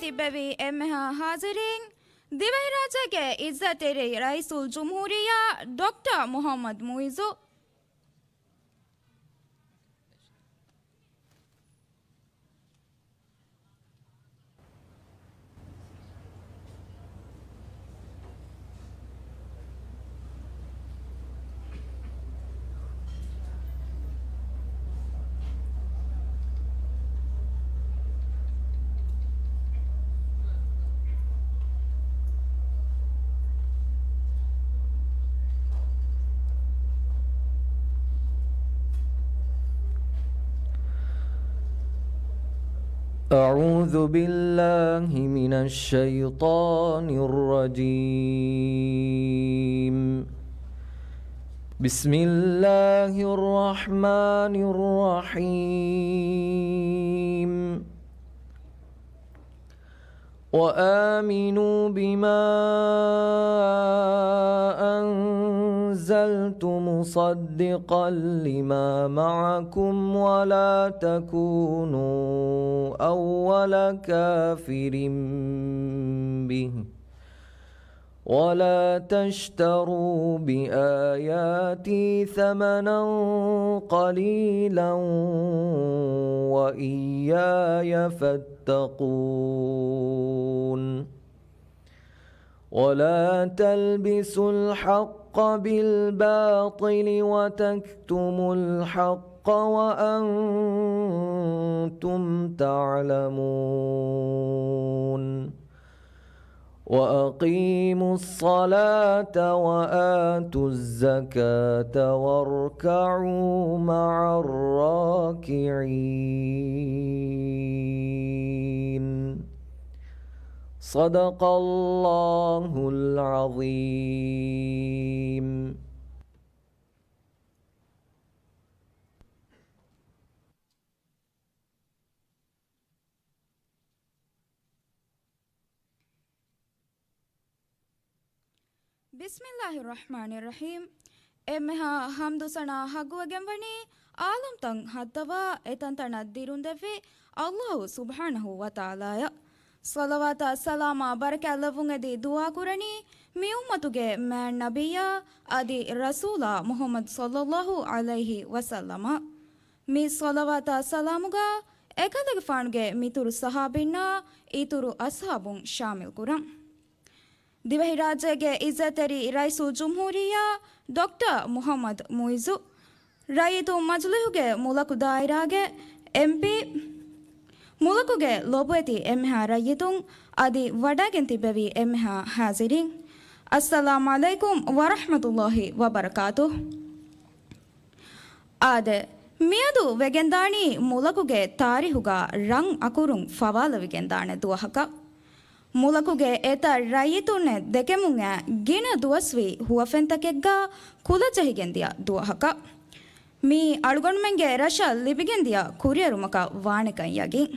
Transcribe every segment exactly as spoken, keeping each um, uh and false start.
ތިއްބެވި އެންމެހާ ހާޒިރީން، ދިވެހިރާއްޖޭގެ އިއްޒަތްތެރި ރައީސުލްޖުމްހޫރިއްޔާ ޑޮކްޓަރ މުޙައްމަދު މުޢިއްޒު، أعوذ بالله من الشيطان الرجيم. بسم الله الرحمن الرحيم. وآمنوا بما أنزلت مصدقا لما معكم ولا تكونوا أول كافر به ولا تشتروا بآياتي ثمنا قليلا وإياي فاتقون. ولا تلبسوا الحق بالباطل وتكتموا الحق وأنتم تعلمون. وأقيموا الصلاة وآتوا الزكاة واركعوا مع الراكعين. صدق الله العظيم. ބިސްމިއްލާހިއްރަޙްމާނިއްރަޙީމް. އެންމެހާ ޙަމްދު ސަނާ ޙައްޤުވެގެންވަނީ އާލަމްތައް ހައްދަވާ އެތަންތަނަށް ދިރުންދެއްވި ﷲ ސުބްޙާނަހޫ ވަތަޢާލާއަށް. ޞަލަވާތާ ސަލާމާ ބަރަކާތް ލެއްވުން އެދި ދުޢާ ކުރަނީ މި އުއްމަތުގެ މާތް ނަބިއްޔާ އަދި ރަސޫލާ މުޙައްމަދު ޞައްލައްލާހު ޢަލައިހި ވަސައްލަމަށް. މި ޞަލަވާތާ ސަލާމުގަ އެކަލޭގެފާނުގެ މިތުރު ޞަޙާބީންނާ އިތުރު އަޞްޙާބުން ޝާމިލް ކުރަން. ދިވެހިރާއްޖޭގެ އިއްޒަތްތެރި ރައީސުލްޖުމްހޫރިއްޔާ ޑޮކްޓަރ މުޙައްމަދު މުޢިއްޒު، ރައްޔިތުން މަޖިލީހުގެ މުލަކު ދާއިރާގެ އެމްޕީ، މުލަކުގެ ލޮބުވެތި އެންމެހާ ރައްޔިތުން އަދި ވަޑައިގެން ތިއްބެވި އެންމެހާ ޙާޟިރީން، އައްސަލާމް ޢަލައިކުމް ވަރަޙްމަތުﷲ ވަބަރަކާތުހު. އާދެ، މިއަދު ވެގެންދާނީ މުލަކުގެ ތާރީހުގަ ރަން އަކުރުން ފަވާލަވިގެންދާނެ ދުވަހަކަށް. މުލަކުގެ އެތައް ރައްޔިތުންނެއް ދެކެމުން އައި ގިނަ ދުވަސްވީ ހުވަފެންތަކެއްގަ ކުލަޖެހިގެންދިޔަ ދުވަހަކަށް. މީ އަޅުގަނޑުމެންގެ ރަށަށް ލިބިގެންދިޔަ ކުރިއެރުމަކަށް ވާނެކަން ޔަގީން.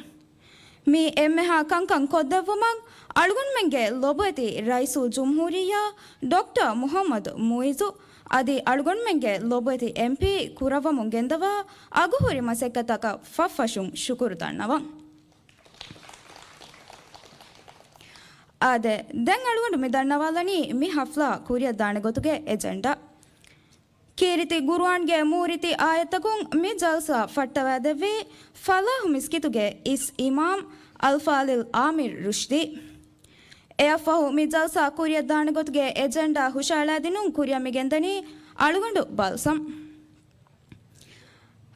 މި އެންމެހާ ކަންކަން ކޮށްދެއްވުމަށް އަޅުގަނޑުމެންގެ ލޮބުވެތި ރައީސުލްޖުމްހޫރިއްޔާ ޑޮކްޓަރ މުޙައްމަދު މުޢިއްޒު އަދި އަޅުގަނޑުމެންގެ ލޮބުވެތި އެމްޕީ ކުރައްވަމުން ގެންދަވާ އަގުހުރި މަސައްކަތަކަށް ފަށްފަށުން ޝުކުރު ދަންނަވަން. އާދެ، ދެން އަޅުގަނޑު މި ދަންނަވާލަނީ މި ޙަފްލާ ކުރިއަށްދާނެ ގޮތުގެ އެޖެންޑާ. ކީރިތި ޤުރުއާންގެ މޫރިތި އާޔަތްތަކުން މި ޖަލްސާ ފައްޓަވައިދެއްވީ ފަލާޙު މިސްކިތުގެ އިސް އިމާމް އަލްފާޟިލް އާމިރު ރުޝްދީ. އެއަށްފަހު މި ޖަލްސާ ކުރިއަށްދާނެ ގޮތުގެ އެޖެންޑާ ހުށައަޅާދިނުން ކުރިއަށް މިގެންދަނީ އަޅުގަނޑު ބަލްސަމް.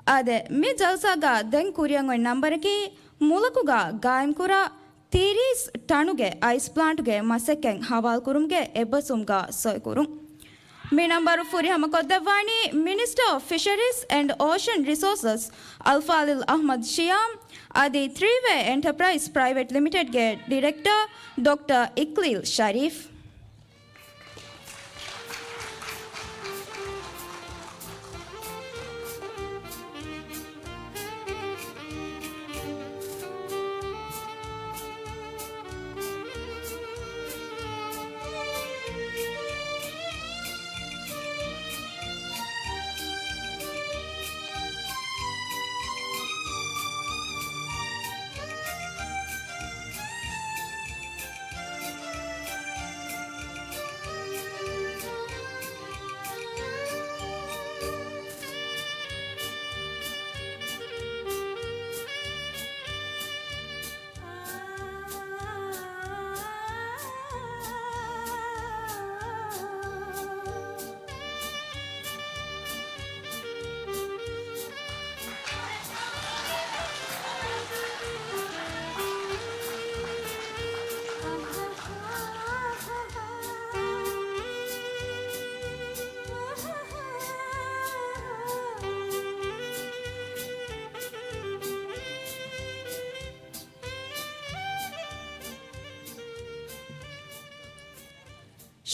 އާދެ، މި ޖަލްސާގަ ދެން ކުރިއަށް އޮތް ނަންބަރަކީ މުލަކުގަ ގާއިމްކުރާ ތިރީސް ޓަނުގެ އައިސް ޕްލާންޓުގެ މަސައްކަތް ހަވާލުކުރުމުގެ އެއްބަސްވުމުގަ ސޮއިކުރުން. މި ނަންބަރު ފުރިހަމަކޮށްދެއްވާނީ މިނިސްޓަރ އޮފް ފިޝަރީޒް އެންޑް އޯޝަން ރިސޯސަސް އަލްފާޟިލް އަޙްމަދު ޝިޔާމް އަދި ތްރީވޭ އެންޓަޕްރައިޒް ޕްރައިވެޓް ލިމިޓެޑްގެ ޑިރެކްޓަރ ޑޮކްޓަރ އިޤްލީލް ޝަރީފް.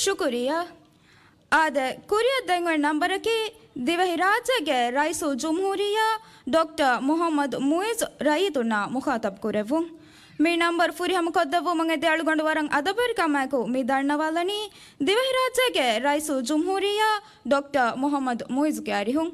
ޝުކުރިއްޔާ. އާދެ، ކުރިއަށް ދެންވެ ނަންބަރަކީ ދިވެހިރާއްޖޭގެ ރައީސުލްޖުމްހޫރިއްޔާ ޑޮކްޓަރ މުޙައްމަދު މުޢިއްޒު ރައްޔިތުންނާ މުޚާޠަބު ކުރެއްވުން. މި ނަންބަރު ފުރިހަމަ ކޮށްދެއްވުމުން އެދި އަޅުގަނޑު ވަރަށް އަދަބުވެރިކަމާއެކު މި ދަންނަވާލަނީ ދިވެހިރާއްޖޭގެ ރައީސުލްޖުމްހޫރިއްޔާ ޑޮކްޓަރ މުޙައްމަދު މުޢިއްޒުގެ އަރިހުން.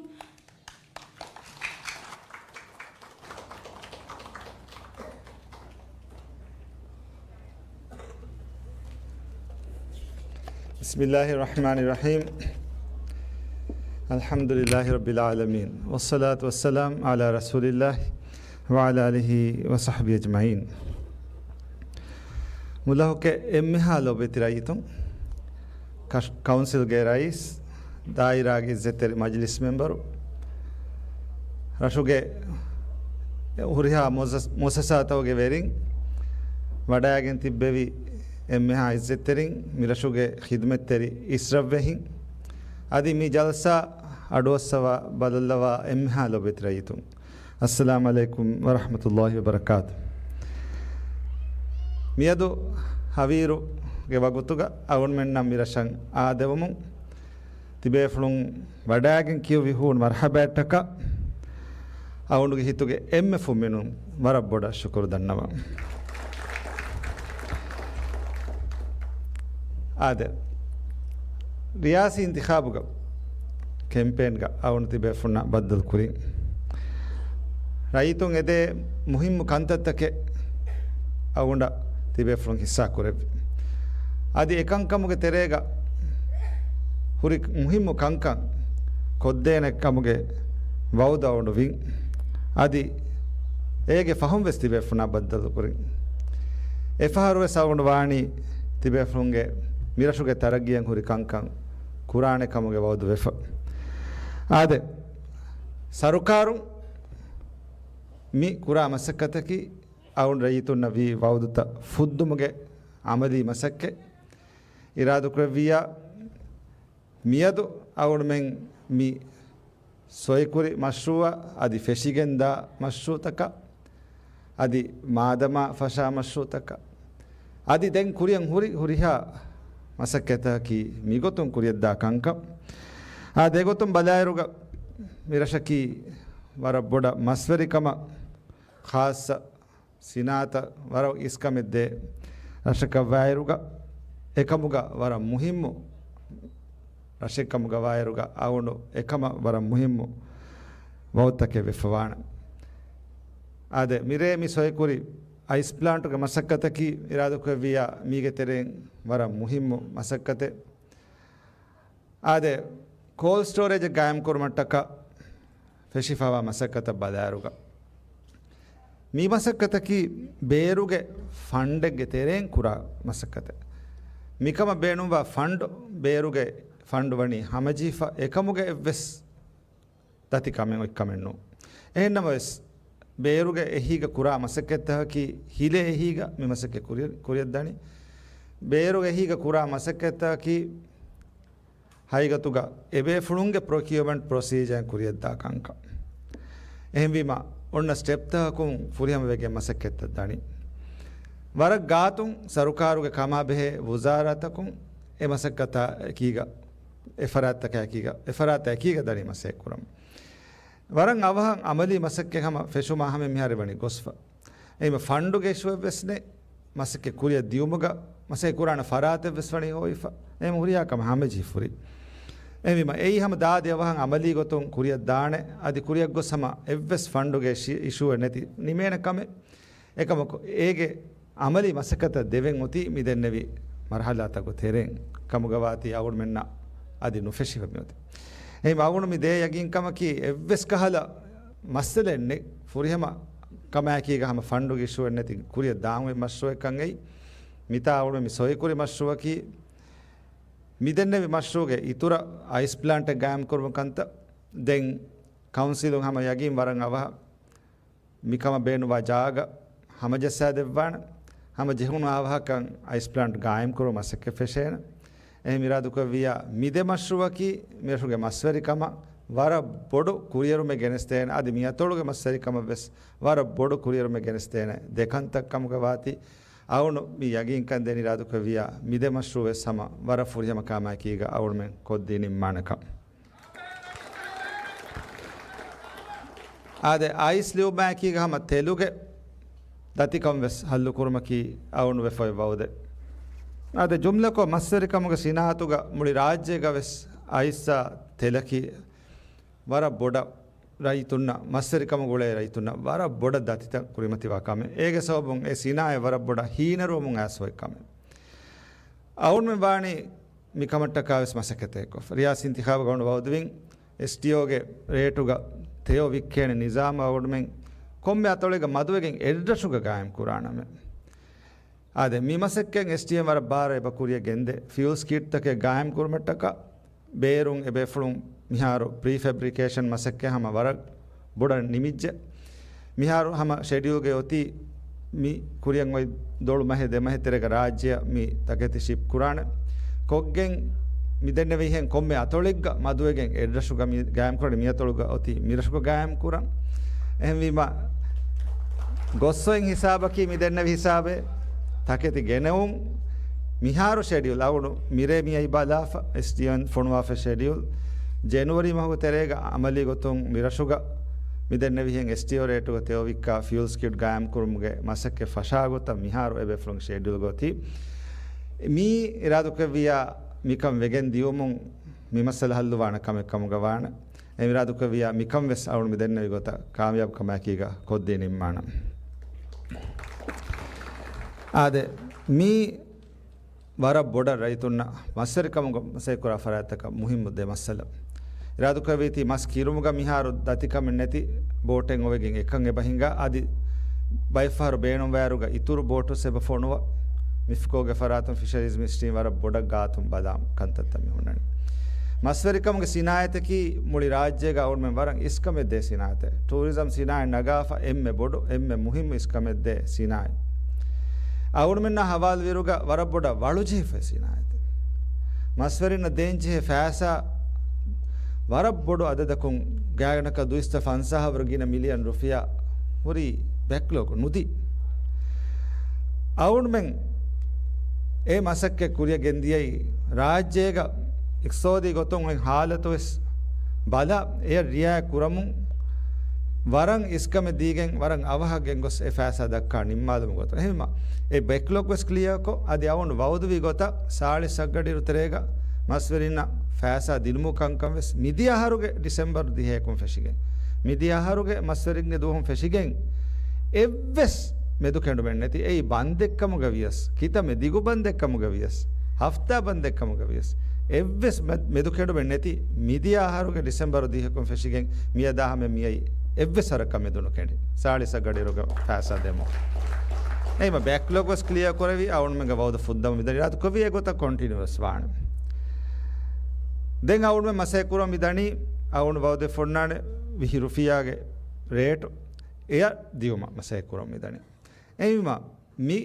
بسم الله الرحمن الرحيم. الحمد لله رب العالمين. والصلاة والسلام على رسول الله وعلى آله وصحبه أجمعين. މުލަހުކެ އެންމެހާ ލޯބިވެތި ރައްޔިތުން، ކަށް-، ކައުންސިލްގެ ރައީސް، ދާއިރާގެ އިއްޒަތްތެރި މަޖިލިސް މެމްބަރު، ރަށުގެ ހުރިހާ މުއައްސަ-، މުއައްސަސާތަކުގެ ވެރިން، ވަޑައިގެން ތިއްބެވި އެންމެހާ އިއްޒަތްތެރިން، މިރަށުގެ ޚިދުމަތްތެރި އިސްރަށްވެހިން، އަދި މި ޖަލްސާ އަޑުއައްސަވާ ބަލައްލަވާ އެންމެހާ ލޯބިވެތި ރައްޔިތުން، އައްސަލާމް ޢަލައިކުމް ވަރަޙްމަތުﷲ ވަބަރަކާތު. މިއަދު ހަވީރުގެ ވަގުތުގަ އަޅުގަނޑުމެންނަށް މިރަށަށް އާދެވުމުން، ތިބޭފުޅުން ވަޑައިގެން ކިޔުއްވި ހޫނު މަރްޙަބާއަށްޓަކާ އަޅުގަނޑުގެ ހިތުގެ އެންމެ ފުންމިނުން ވަރަށް ބޮޑަށް ޝުކުރު ދަންނަވަން. އާދެ، ރިޔާސީ އިންތިޚާބުގަ ކެމްޕޭންގަ އަޅުގަނޑު ތިބޭފުޅުންނާ ބައްދަލުކުރިން، ރައްޔިތުން އެދޭ މުހިއްމު ކަންތައްތަކެއް އަޅުގަނޑަށް ތިބޭފުޅުން ހިއްސާ ކުރެއްވި. އަދި އެކަންކަމުގެ ތެރޭގަ ހުރި މުހިއްމު ކަންކަން ކޮށްދޭނެ ކަމުގެ ވައުދު އަޅުގަނޑު ވިން. އަދި އޭގެ ފަހުން ވެސް ތިބޭފުޅުންނާ ބައްދަލުކުރިން. އެފަހަރު ވެސް އަޅުގަނޑު ވާނީ ތިބޭފުޅުންގެ މިރަށުގެ ތަރައްގީއަށް ހުރި ކަންކަން ކުރާނެ ކަމުގެ ވައުދު ވެފަ. އާދެ، ސަރުކާރުން މި ކުރާ މަސައްކަތަކީ އަޅުގަނޑު ރައްޔިތުންނަށް ވީ ވައުދުތައް ފުއްދުމުގެ ޢަމަލީ މަސައްކަތް. އިރާދަކުރެއްވިއްޔާ، މިއަދު އަޅުގަނޑުމެން މި ސޮއިކުރި މަޝްރޫޢަށް އަދި ފެށިގެންދާ މަޝްރޫޢުތަކަށް އަދި މާދަމާ ފަށާ މަޝްރޫޢުތަކަށް އަދި ދެން ކުރިއަށް ހުރި ހުރިހާ މަސައްކަތަކީ މިގޮތުން ކުރިއަށްދާ ކަންކަން. އާދެ، އެގޮތުން ބަލާއިރުގަ މިރަށަކީ ވަރަށް ބޮޑަށް މަސްވެރިކަމަށް ޚާއްޞަ ސިނާއަތަށް ވަރަށް އިސްކަމެއް ދޭ ރަށަކަށް ވާއިރުގަ، އެކަމުގަ ވަރަށް މުހިއްމު ރަށެއްކަމުގަ ވާއިރުގަ އަޅުގަނޑު އެކަމަށް ވަރަށް މުހިއްމު ވައުދުތަކެއް ވެފަވާނެ. އާދެ، މިރޭ މި ސޮއިކުރި އައިސް ޕްލާންޓުގެ މަސައްކަތަކީ އިރާދަކުރެއްވިއްޔާ މީގެ ތެރެއިން ވަރަށް މުހިއްމު މަސައްކަތެއް. އާދެ، ކޯލްޑް ސްޓޯރޭޖެއް ގާއިމްކުރުމަށްޓަކާ ފެށިފަވާ މަސައްކަތަށް ބަލާއިރުގަ، މި މަސައްކަތަކީ ބޭރުގެ ފަންޑެއްގެ ތެރެއިން ކުރާ މަސައްކަތެއް. މިކަމަށް ބޭނުންވާ ފަންޑު، ބޭރުގެ ފަންޑު ވަނީ ހަމަޖެހިފަ، އެކަމުގެ އެއްވެސް ދަތިކަމެއް އޮތްކަމެއް ނޫން. އެހެންނަމަވެސް، ބޭރުގެ އެހީގަ ކުރާ މަސައްކަތްތަކަކީ ހިލޭ އެހީގަ މި މަސައްކަތް ކުރި-، ކުރިއަށްދަނީ. ބޭރުގެ އެހީގަ ކުރާ މަސައްކަތްތަކަކީ ހަގީގަތުގަ އެބޭފުޅުންގެ ޕްރޮކިއުމަންޓް ޕްރޮސީޖަރ ކުރިއަށްދާ ކަންކަން. އެހެންވީމަ، އޮންނަ ސްޓެޕްތަކަކުން ފުރިހަމަވެގެން މަސައްކަތްތައް ދަނީ. ވަރަށް ގާތުން ސަރުކާރުގެ ކަމާބެހޭ ވުޒާރާތަކުން އެ މަސައްކަތާ އެކީގަ، އެ ފަރާތްތަކާ އެކީގަ، އެ ފަރާތާ އެކީގަ ދަނީ މަސައްކަތް ކުރަމުން. ވަރަށް އަވަހަށް ޢަމަލީ މަސައްކަތް ހަމަ ފެށުމާ ހަމަ މިހާރު ވަނީ ގޮސްފަ. އެހެންވީމަ ފަންޑުގެ އިޝޫއެއްވެސް ނެތް. މަސައްކަތް ކުރިއަށް ދިޔުމުގަ މަސައްކަތް ކުރާނެ ފަރާތެއްވެސް ވަނީ ހޮވިފަ. އެހެން ހުރިހާ ކަމެއް ހަމަޖެހިފަ ހުރި. އެހެންވީމަ އެއީ ހަމަ ދާދި އަވަހަށް ޢަމަލީ ގޮތުން ކުރިއަށް ދާނެ، އަދި ކުރިއަށް ގޮސް ހަމަ އެއްވެސް ފަންޑުގެ އިޝި-، އިޝޫއެއް ނެތި ނިމޭނެ ކަމެއް. އެކަމަކު އޭގެ ޢަމަލީ މަސައްކަތަށް ދެވެން އޮތީ މި ދެންނެވި މަރުޙަލާތަކުގެ ތެރެއިން ކަމުގަ ވާތީ އަޅުގަނޑުމެންނަށް އަދި ނުފެށިފަ މިއޮތީ. އެހެން އަޅުގަނޑު މި ދޭ ޔަގީންކަމަކީ އެއްވެސް ކަހަލަ މައްސަލައެއް ނެތް. ފުރިހަމަ ކަމާއެކީގަ ހަމަ ފަންޑުގެ އިޝޫއެއް ނެތި ކުރިއަށް ދާން އޮތް މަޝްރޫޢެއްކަން އެއީ. މިތާ އަޅުގަނޑު މި ސޮއިކުރި މަޝްރޫޢަކީ މި ދެންނެވި މަޝްރޫޢުގެ އިތުރަށް އައިސް ޕްލާންޓެއް ގާއިމްކުރުމުގެ ކަންތައް. ދެން ކައުންސިލުން ހަމަ ޔަގީން ވަރަށް އަވަހަށް މިކަމަށް ބޭނުންވާ ޖާގަ ހަމަޖައްސާދެއްވާނެ. ހަމަ ޖެހުނު އަވަހަކަށް އައިސް ޕްލާންޓް ގާއިމްކުރުމަށް މަސައްކަތް ފެށޭނެ. އެހެން އިރާދަކުރެއްވިއްޔާ މި ދެ މަޝްރޫޢަކީ މިރަށުގެ މަސްވެރިކަމަށް ވަރަށް ބޮޑު ކުރިއެރުމެއް ގެނެސްދޭނެ. އަދި މި އަތޮޅުގެ މަސްވެރިކަމަށް ވެސް ވަރަށް ބޮޑު ކުރިއެރުމެއް ގެނެސްދޭނެ ދެ ކަންތައް ކަމުގަ ވާތީ. އަޅުގަނޑު މި ޔަގީންކަން ދޭން އިރާދަކުރެއްވިއްޔާ، މި ދެ މަޝްރޫއު ވެސް ހަމަ ވަރަށް ފުރިހަމަ ކަމާއެކީގަ އަޅުގަނޑުމެން ކޮށްދީ ނިންމާނެކަން. އާދެ، އައިސް ލިޔުމާއެކީގަ ހަމަ ތެލުގެ ދަތިކަން ވެސް ހައްލު ކުރުމަކީ އަޅުގަނޑު ވެފައި ވައުދެއް. އާދެ، ޖުމްލަކޮށް، މަސްވެރިކަމުގެ ސިނާއަތުގަ މުޅި ރާއްޖޭގަ ވެސް އައިސްއާ ތެލަކީ ވަރަށް ބޮޑަށް ރައްޔިތުންނަށް، މަސްވެރިކަމުގަ އުޅޭ ރައްޔިތުންނަށް ވަރަށް ބޮޑަށް ދަތިތައް ކުރިމަތިވާ ކަމެއް. އޭގެ ސަބަބުން އެ ސިނާއަތް ވަރަށް ބޮޑަށް ހީނަރުވަމުން އައިސް އޮތް ކަމެއް. އަޅުގަނޑުމެން ވާނީ މިކަމަށްޓަކާ ވެސް މަސައްކަތެއް ކޮށްފަ. ރިޔާސީ އިންތިޚާބުގަ އަޅުގަނޑު ވައުދުވިން، އެސްޓީއޯގެ ރޭޓުގަ ތެޔޮ ވިއްކޭނެ ނިޒާމު އަޅުގަނޑުމެން ކޮންމެ އަތޮޅެއްގަ މަދުވެގެން އެއްރަށުގަ ގާއިމް ކުރާނަމޭ. އާދެ، މި މަސައްކަތް އެސްޓީއޯއިން ވަރަށް ބާރަށް އެބަ ކުރިއަށް ގެންދޭ. ފިއުލް ސްކީޓްތަކެއް ގާއިމް ކުރުމަށްޓަކާ ބޭރުން އެބޭފުޅުން މިހާރު ޕްރީ ފެބްރިކޭޝަން މަސައްކަތް ހަމަ ވަރަށް ބޮޑަށް ނިމިއްޖެ. މިހާރު ހަމަ ޝެޑިއުލްގައި އޮތީ މި ކުރިއަށް އޮތް ދޮޅު މަހެއް ދެ މަހެއް ތެރޭގަ ރާއްޖެއަށް މި ތަކެތި ޝިޕް ކުރާނެ. ކޮށްގެން މި ދެންނެވިހެން ކޮންމެ އަތޮޅެއްގަ މަދުވެގެން އެއްރަށުގަ މި ގާއިމް ކުރަނީ، މި އަތޮޅުގަ އޮތީ މިރަށުގަ ގާއިމް ކުރަން. އެހެންވީމަ، ގޮސް އޮތް ހިސާބަކީ މި ދެންނެވި ހިސާބެއް. ތަކެތި ގެނެވުން، މިހާރު ޝެޑިއުލް އަޅުގަނޑު މިރޭ މިއައީ ބަލާފަ، އެސްޓީއޯއިން ފޮނުވާފަ ޝެޑިއުލް. ޖެނުއަރީ މަހުގެ ތެރޭގަ އަމަލީ ގޮތުން މިރަށުގަ މި ދެންނެވިހެން އެސްޓީއޯ ރޭޓުގަ ތެޔޮ ވިއްކާ ފިއުލް ސްކީޓް ގާއިމް ކުރުމުގެ މަސައްކަތް ފަށާ ގޮތަށް މިހާރު އެބޭފުޅުން ޝެޑިއުލްގަ އޮތީ. މީ އިރާދަކުރެއްވިއްޔާ މިކަން ވެގެން ދިޔުމުން މި މައްސަލަ ހައްލުވާނެ ކަމެއް ކަމުގަ ވާނެ. އެ އިރާދަކުރެއްވިއްޔާ މިކަން ވެސް އަޅުގަނޑު މި ދެންނެވި ގޮތަށް ކާމިޔާބު ކަމާއެކީގަ ކޮށްދީ ނިންމާނަން. އާދެ، މީ ވަރަށް ބޮޑަށް ރައްޔިތުންނަށް މަސްވެރިކަމުގަ މަސައްކަތް ކުރާ ފަރާތްތަކަށް މުހިއްމު ދެ މައްސަލަ. އިރާދަކުރެއްވީތީ މަސް ކިރުމުގަ މިހާރު ދަތިކަމެއް ނެތި ބޯޓެއް އޮވެގެން އެކަން އެބަ ހިނގާ، އަދި ބައެއްފަހަރު ބޭނުންވާއިރުގަ އިތުރު ބޯޓުސް އެބަ ފޮނުވާ. މިފްކޯގެ ފަރާތުން ފިޝަރީޒް މިނިސްޓްރީން ވަރަށް ބޮޑަށް ގާތުން ބަލާ ކަންތައްތައް މި ހުންނަނީ. މަސްވެރިކަމުގެ ސިނާއަތަކީ މުޅި ރާއްޖޭގަ އަޅުގަނޑުމެން ވަރަށް އިސްކަމެއް ދޭ ސިނާއަތެއް. ޓޫރިޒަމް ސިނާއަތް ނަގާފަ އެންމެ ބޮޑު، އެންމެ މުހިއްމު އިސްކަމެއް ދޭ ސިނާއަތް. އަޅުގަނޑުމެންނާ ހަވާލުވިއިރުގަ ވަރަށް ބޮޑަށް ވަޅުޖެހިފައި ސިނާއަތެއް. މަސްވެރިންނަށް ދޭންޖެހޭ ފައިސާ ވަރަށް ބޮޑު އަދަދަކުން ގާތްގަނޑަކަށް ދުއިސައްތަ ފަންސާހަށް ވުރެ ގިނަ މިލިއަން ރުފިޔާ ހުރީ ބެކްލޮގް ނުދީ. އަޅުގަނޑުމެން އެ މަސައްކަތް ކުރިއަށް ގެންދިޔައީ ރާއްޖޭގަ އިޤްތިޞާދީ ގޮތުން އޮތް ހާލަތު ވެސް ބަލާ، އެޔަށް ރިއާޔަތް ކުރަމުން ވަރަށް އިސްކަމެއް ދީގެން، ވަރަށް އަވަހަށް ގެންގޮސް އެ ފައިސާ ދައްކާ ނިންމާލުމުގެ ގޮތުން. އެހެންވީމަ، އެ ބެކްލޮގް ވެސް ކްލިއާކޮށް، އަދި އަޅުގަނޑު ވައުދުވި ގޮތަށް ސާޅީސް އަށްގަޑިއިރު ތެރޭގަ މަސްވެރިންނަށް ފައިސާ ދިނުމު ކަންކަން ވެސް މިދިޔަ އަހަރުގެ ޑިސެމްބަރު ދިހައެކުން ފެށިގެން، މިދިޔަ އަހަރުގެ މަސްވެރިންގެ ދުވަހުން ފެށިގެން އެއްވެސް މެދުކެނޑުމެއް ނެތި. އެއީ ބަންދެއްކަމުގަ ވިޔަސް، ކިތައްމެ ދިގު ބަންދެއްކަމުގަ ވިޔަސް، ހަފްތާ ބަންދެއްކަމުގަ ވިޔަސް، އެއްވެސް މެ-، މެދުކެނޑުމެއް ނެތި. މިދިޔަ އަހަރުގެ ޑިސެމްބަރު ދިހަކުން ފެށިގެން މިއަދާ ހަމަ މިއައީ އެއްވެސް އަހަރަކަށް މެދު ނުކެނޑި. ސާޅީސް އަށްގަޑިއިރުގަ ފައިސާ ދެމުން. އެހެންވީމަ ބެކްލޮގް ވެސް ކްލިއާ ކުރެވި، އަޅުގަނޑުމެންގެ ވައުދު ފުއްދަމުން މިދަނީ އިރާދަކުރެއްވި އެގޮތަށް ކޮންޓިނިއު ވެސް ވާނެ. ދެން އަޅުގަނޑުމެން މަސައްކަތް ކުރަމުން މިދަނީ، އަޅުގަނޑު ވައުދެއް ފޮންނާނެ ވިހި ރުފިޔާގެ ރޭޓު އެއަށް ދިޔުމަށް މަސައްކަތް ކުރަމުން މިދަނީ. އެހެންވީމަ މި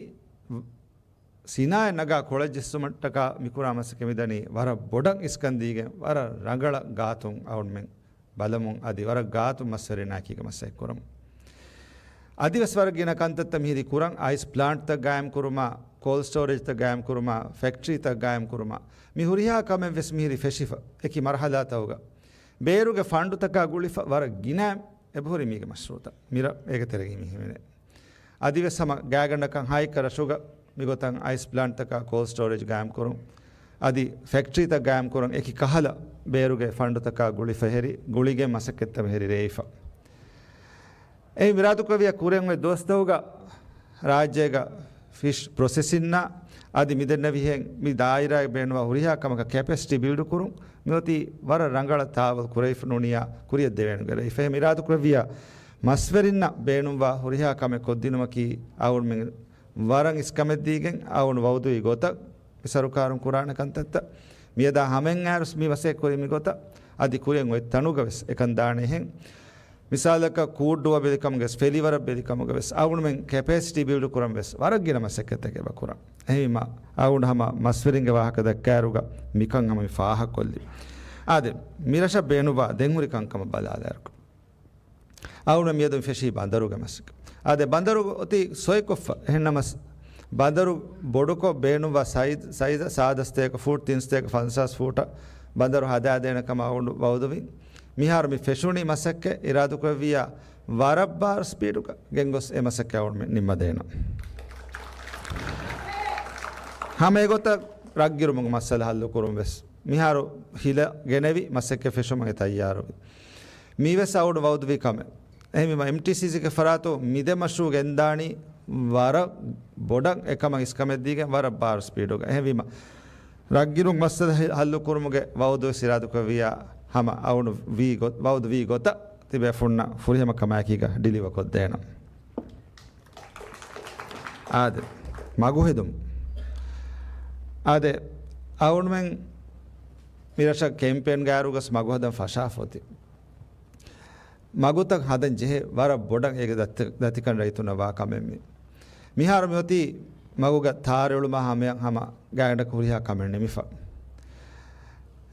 ސިނާއަތް ނަގާ ކޮޅަށް ޖެއްސުމަށްޓަކާ މިކުރާ މަސައްކަތް މިދަނީ ވަރަށް ބޮޑަށް އިސްކަން ދީގެން، ވަރަށް ރަނގަޅަށް ގާތުން އަޅުގަނޑުމެން ބަލަމުން، އަދި ވަރަށް ގާތުން މަސްވެރިންނާއެކީގަ މަސައްކަތް ކުރަމުން. އަދިވެސް ވަރަށް ގިނަ ކަންތައްތައް މިހިރީ ކުރަން، އައިސް ޕްލާންޓްތައް ގާއިމް ކުރުމާ، ކޯލްޑް ސްޓޯރޭޖްތައް ގާއިމް ކުރުމާ، ފެކްޓްރީތައް ގާއިމް ކުރުމާ، މި ހުރިހާ ކަމެއްވެސް މިހިރީ ފެށިފަ އެކި މަރުހަލާތަކުގަ. ބޭރުގެ ފަންޑުތަކާ ގުޅިފަ ވަރަށް ގިނަ އެބަހުރި މީގެ މަޝްރޫޢުތައް މިރަށް އޭގެ ތެރެގައި މި ހިމެނޭ. އަދިވެސް ހަމަ ގާތްގަނޑަކަށް ހައެއްކަ ރަށުގަ މިގޮތަށް އައިސް ޕްލާންޓްތަކާ ކޯލްޑް ސްޓޯރޭޖް ގާއިމްކުރުން، އަދި ފެކްޓްރީތައް ގާއިމްކުރަން އެކި ކަހަލަ ބޭރުގެ ފަންޑުތަކާ ގުޅިފަ ހެރި، ގުޅިގެން މަސައްކަތްތައް ހެރި ރޭވިފަ. އެ އިރާދަކުރެއްވިޔާ ކުރިއަށް އޮތް ދުވަސްތަކުގަ ރާއްޖޭގަ ފިޝް ޕްރޮސެސިންއާ އަދި މިދެންނެވިހެން މި ދާއިރާއަށް ބޭނުންވާ ހުރިހާ ކަމަކަށް ކެޕެސިޓީ ބިލްޑް ކުރުން މިއޮތީ ވަރަށް ރަނގަޅަށް ތާވަލް ކުރެވިފަ ނޫނިއްޔާ ކުރިއަށް ދެވޭނެ ގޮތް. އެހެން އިރާދަކުރެއްވިޔާ މަސްވެރިންނަށް ބޭނުންވާ ހުރިހާ ކަމެއް ކޮށްދިނުމަކީ އަޅުގަނޑުމެން ވަރަށް އިސްކަމެއްދީގެން އަޅުގަނޑު ވައުދުވި ގޮތަށް މި ސަރުކާރުން ކުރާނެ ކަންތައްތައް. މިއަދާ ހަމައަށް އައިސް މި މަސައްކަތް ކުރި މި ގޮތަށް އަދި ކުރިއަށް އޮތް ތަނުގަ ވެސް އެކަން ދާނެ އެހެން. މިސާލަކަށް ކޫއްޑޫއަށް ބެލިކަމުގަ ވެސް، ފެލިވަރަށް ބެލިކަމުގަ ވެސް އަޅުގަނޑުމެން ކެޕޭސިޓީ ބިލްޑް ކުރަން ވެސް ވަރަށް ގިނަ މަސައްކަތްތަކެއް އެބަ ކުރަން. އެހެންވީމަ އަޅުގަނޑު ހަމަ މަސްވެރިންގެ ވާހަކަ ދައްކާއިރުގަ މިކަން ހަމަ މި ފާހަގަކޮށްލި. އާދެ، މިރަށަށް ބޭނުންވާ ދެންހުރި ކަންކަމަށް ބަލާލާއިރު އަޅުގަނޑު މިއަދު ފެށީ ބަނދަރުގެ މަސައްކަތް. އާދެ، ބަނދަރު އޮތީ ސޮއިކޮށްފަ. އެހެންނަމަސް، ބަނދަރު ބޮޑުކޮށް ބޭނުންވާ ސައިޒް، ސައިޒަށް ސާދަ ސަތޭކަ ފޫޓް، ތިން ސަތޭކަ ފަންސާސް ފޫޓަށް ބަނދަރު ހަދާދޭނެ ކަމަށް އަޅުގަނޑު ވައުދުވި. މިހާރު މި ފެށުނީ މަސައްކަތް އިރާދަކުރެއްވިއްޔާ ވަރަށް ބާރު ސްޕީޑުގަ ގެންގޮސް އެ މަސައްކަތް އަޅުގަނޑުމެން ނިންމަދޭނަން. ހަމަ އެގޮތަށް ރަށްގިރުމުގެ މައްސަލަ ހައްލު ކުރުން ވެސް މިހާރު ހިލަ ގެނެވި މަސައްކަތް ފެށުމަށް އެ ތައްޔާރުވި. މީވެސް އަޅުގަނޑު ވައުދުވި ކަމެއް. އެހެންވީމަ، އެމްޓީސީސީގެ ފަރާތުން މި ދެ މަޝްރޫޢު ގެންދާނީ ވަރަށް ބޮޑަށް އެކަމަށް އިސްކަމެއް ދީގެން ވަރަށް ބާރު ސްޕީޑުގަ. އެހެންވީމަ، ރަށްގިރުން މައްސަލަ ހި-، ހައްލު ކުރުމުގެ ވައުދު ވެސް އިރާދަކުރެއްވިއްޔާ ހަމަ އަޅުގަނޑު ވީ ގޮ-، ވައުދު ވީ ގޮތަށް ތިބޭފުންނަށް ފުރިހަމަ ކަމާއެކީގަ ޑިލިވަ ކޮށްދޭނަން. އާދެ، މަގުހެދުން. އާދެ، އަޅުގަނޑުމެން މިރަށަށް ކެމްޕޭން ގާރުގަސް މަގުހަދަން ފަށާފޮތި. މަގުތައް ހަދަން ޖެހޭ ވަރަށް ބޮޑަށް އޭގެ ދަތި-، ދަތިކަން ރައްޔިތުންނަށް ވާ ކަމެއް މީ. މިހާރު މިއޮތީ މަގުގަ ތާރު އެޅުމާ ހަމަޔަށް ހަމަ ގާތްގަނޑަކަށް ހުރިހާ ކަމެއް ނިމިފަ.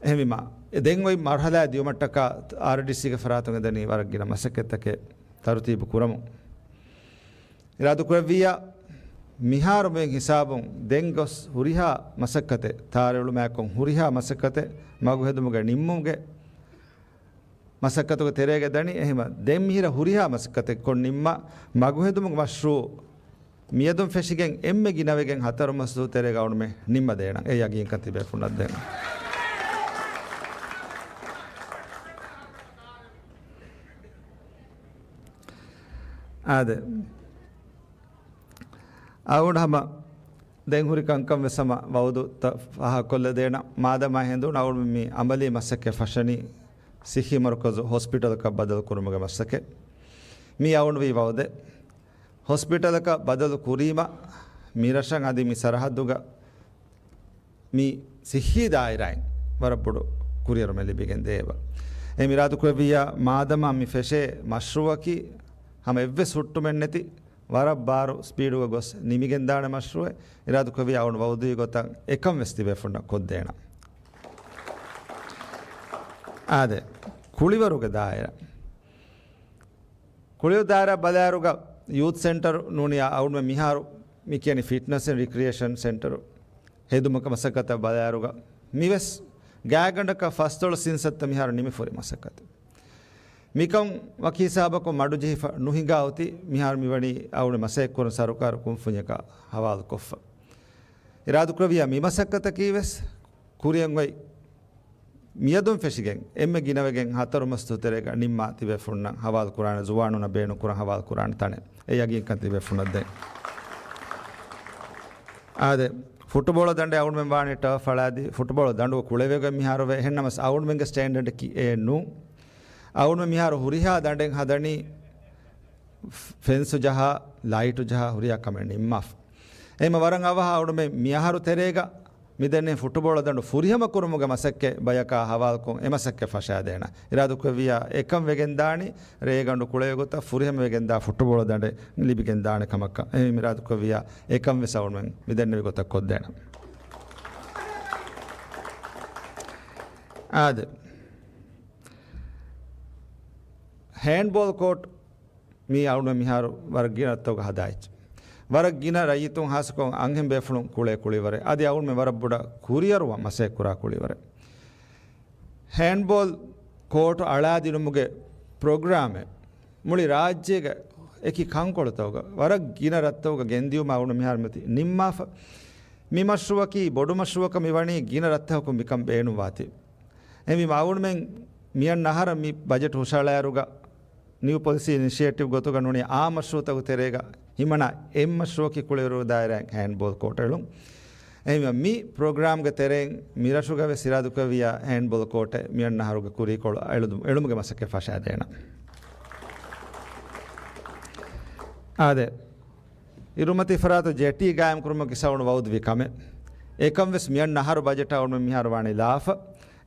އެހެންވީމަ، ދެން އޮތް މަރުހަލާ ދިޔުމަށްޓަކާ އާރްޑީސީގެ ފަރާތުން އެދެނީ ވަރަށް ގިނަ މަސައްކަތްތަކެއް ތަރުތީބު ކުރަމުން. އިރާދަކުރެއްވިއްޔާ، މިހާރު މިއޮތް ހިސާބުން ދެން ގޮސް ހުރިހާ މަސައްކަތެއް، ތާރު އެޅުމާއެކު ހުރިހާ މަސައްކަތެއް މަގުހެދުމުގެ ނިންމުމުގެ މަސައްކަތުގެ ތެރޭގަ ދަނީ. އެހެންވީމަ، ދެން މިހިރަ ހުރިހާ މަސައްކަތެއް ކޮށް ނިންމާ، މަގުހެދުމުގެ މަޝްރޫޢު މިއަދުން ފެށިގެން އެންމެ ގިނަވެގެން ހަތަރު މަސް ދުވަހު ތެރޭގަ އަޅުގަނޑުމެން ނިންމަދޭނަން. އެ ޔަގީންކަން ތިބޭފުންނަށް ދޭން. އާދެ. އަޅުގަނޑު ހަމަ ދެން ހުރި ކަންކަން ވެސް ހަމަ ވައުދުތައް ފާހަގަކޮށްލަދޭނަން. މާދަމާ ހެނދުނު އަޅުގަނޑު މި އަމަލީ މަސައްކަތް ފަށަނީ ޞިއްޙީ މަރުކަޒު ހޮސްޕިޓަލަކަށް ބަދަލު ކުރުމުގެ މަސައްކަތް. މީ އަޅުގަނޑު ވީ ވައުދެއް. ހޮސްޕިޓަލަކަށް ބަދަލު ކުރީމަ، މިރަށަށް އަދި މި ސަރަހައްދުގަ މި ޞިއްޙީ ދާއިރާއިން ވަރަށް ބޮޑު ކުރިއެރުމެއް ލިބިގެން ދޭ އެބަ. އެ އިރާދަކުރެއްވިއްޔާ، މާދަމާ މި ފެށޭ މަޝްރޫޢަކީ ހަމަ އެއްވެސް ހުއްޓުމެއް ނެތި، ވަރަށް ބާރު ސްޕީޑުގަ ގޮސް ނިމިގެންދާނެ މަޝްރޫޢެއް. އިރާދަކުރެއްވިއްޔާ އަޅުގަނޑު ވައުދުވި ގޮތަށް އެކަން ވެސް ތިބޭފުންނަށް ކޮށްދޭނަން. އާދެ، ކުޅިވަރުގެ ދާއިރާ. ކުޅިވަރު ދާއިރާ ބަލާއިރުގަ ޔޫތު ސެންޓަރު ނޫނީ އަޅުގަނޑުމެން މިހާރު މި ކިޔަނީ ފިޓްނަސް އެންޑް ރިކްރިއޭޝަން ސެންޓަރު ހެދުމުގެ މަސައްކަތަށް ބަލާއިރުގަ މިވެސް ގާތްގަނޑަކަށް ފަސްދޮޅަސް އިންސައްތަ މިހާރު ނިމިފަ ހުރި މަސައްކަތެއް. މިކަން ވަކި ހިސާބަކުން މަޑުޖެހިފަ ނުހިނގާ އޮތީ މިހާރު މިވަނީ އަޅުގަނޑު މަސައްކަތް ކުރަން ސަރުކާރު ކުންފުންޏަކާ ހަވާލުކޮށްފަ. އިރާދަކުރެއްވިއްޔާ މި މަސައްކަތަކީ ވެސް ކުރިއަށް އޮތް މިއަދުން ފެށިގެން އެންމެ ގިނަވެގެން ހަތަރު މަސް ދުވަހު ތެރޭގަ ނިންމާ ތިބޭފުންނަށް ހަވާލު ކުރާނެ، ޒުވާނުންނަށް ބޭނުން ކުރަން ހަވާލު ކުރާނެ ތަނެއް. އެ ޔަގީންކަން ތިބޭފުންނަށް ދޭން. އާދެ، ފުޓުބޯޅަ ދަނޑެއް އަޅުގަނޑުމެން ވާނީ ޓާފް އަޅާދީ، ފުޓުބޯޅަ ދަނޑު ކުޅެވިގެން މިހާރު ވޭ. އެހެންނަމަސް އަޅުގަނޑުމެންގެ ސްޓޭންޑަޑަކީ އެއެއް ނޫން. އަޅުގަނޑުމެން މިހާރު ހުރިހާ ދަނޑެއް ހަދަނީ ފެންސު ޖަހާ، ލައިޓު ޖަހާ ހުރިހާ ކަމެއް ނިންމާފަ. އެހެންމަ ވަރަށް އަވަހަށް އަޅުގަނޑުމެން މިއަހަރު ތެރޭގަ މިދެންނެވި ފުޓުބޯޅަ ދަނޑު ފުރިހަމަ ކުރުމުގެ މަސައްކަތް ބަޔަކާ ހަވާލުކޮށް އެ މަސައްކަތް ފަށާދޭނަން. އިރާދަކުރެއްވިއްޔާ އެކަން ވެގެން ދާނީ ރޭގަނޑު ކުޅެވި ގޮތަށް ފުރިހަމަވެގެންދާ ފުޓުބޯޅަ ދަނޑެއް ލިބިގެން ދާނެ ކަމަކަށް. އެހެން އިރާދަކުރެއްވިއްޔާ އެކަން ވެސް އަޅުގަނޑުމެން މިދެންނެވި ގޮތަށް ކޮށްދޭނަން. އާދެ. ހޭންޑްބޯލް ކޯޓް މީ އަޅުގަނޑު މިހާރު ވަރަށް ގިނަ ރަށްތަކުގަ ހަދާ އެއްޗެއް. ވަރަށް ގިނަ ރައްޔިތުން ހާއްސަކޮށް އަންހެން ބޭފުޅުން ކުޅޭ ކުޅިވަރެއް. އަދި އަޅުގަނޑުމެން ވަރަށް ބޮޑަށް ކުރިއަރުވާ މަސައްކަތް ކުރާ ކުޅިވަރެއް. ހޭންޑްބޯލް ކޯޓު އަޅާދިނުމުގެ ޕްރޮގްރާމެއް މުޅި ރާއްޖޭގެ އެކި ކަންކޮޅުތަކުގަ ވަރަށް ގިނަ ރަށްތަކުގަ ގެންދިޔުމަށް އަޅުގަނޑު މިހާރު މިއޮތީ ނިންމާފަ. މި މަޝްރޫއަކީ ބޮޑު މަޝްރޫއަކަށް މިވަނީ ގިނަ ރަށްތަކަކުން މިކަން ބޭނުންވާތީ. އެހެންވީމަ އަޅުގަނޑުމެން މިއަންނަ އަހަރަށް މި ބަޖެޓް ހުށަހަޅާއިރުގަ ނިއު ޕޮލިސީ އިނިޝިއޭޓިވް ގޮތުގަ ނޫނީ އާ މަޝްރޫއުތަކުގެ ތެރޭގަ ހިމަނާ އެއް މަޝްރޫއަކީ ކުޅިވަރު ދާއިރާއިން ހޭންޑްބޯލް ކޯޓް އެޅުން. އެހެންވީމަ މި ޕްރޮގްރާމްގެ ތެރެއިން މިރަށުގަ ވެސް އިރާދަކުރެއްވިއްޔާ ހޭންޑްބޯލް ކޯޓެއް މިއަންނަ އަހަރުގެ ކުރީކޮޅު އެޅުދު-، އެޅުމުގެ މަސައްކަތް ފަށާދޭނަން. އާދެ، އިރުމަތީ ފަރާތު ޖެޓީ ގާއިމް ކުރުމަކީ އަޅުގަނޑު ވައުދުވި ކަމެއް. އެކަން ވެސް މިއަންނަ އަހަރު ބަޖެޓަށް އަޅުގަނޑު މިހާރު ވާނީ ލާފަ.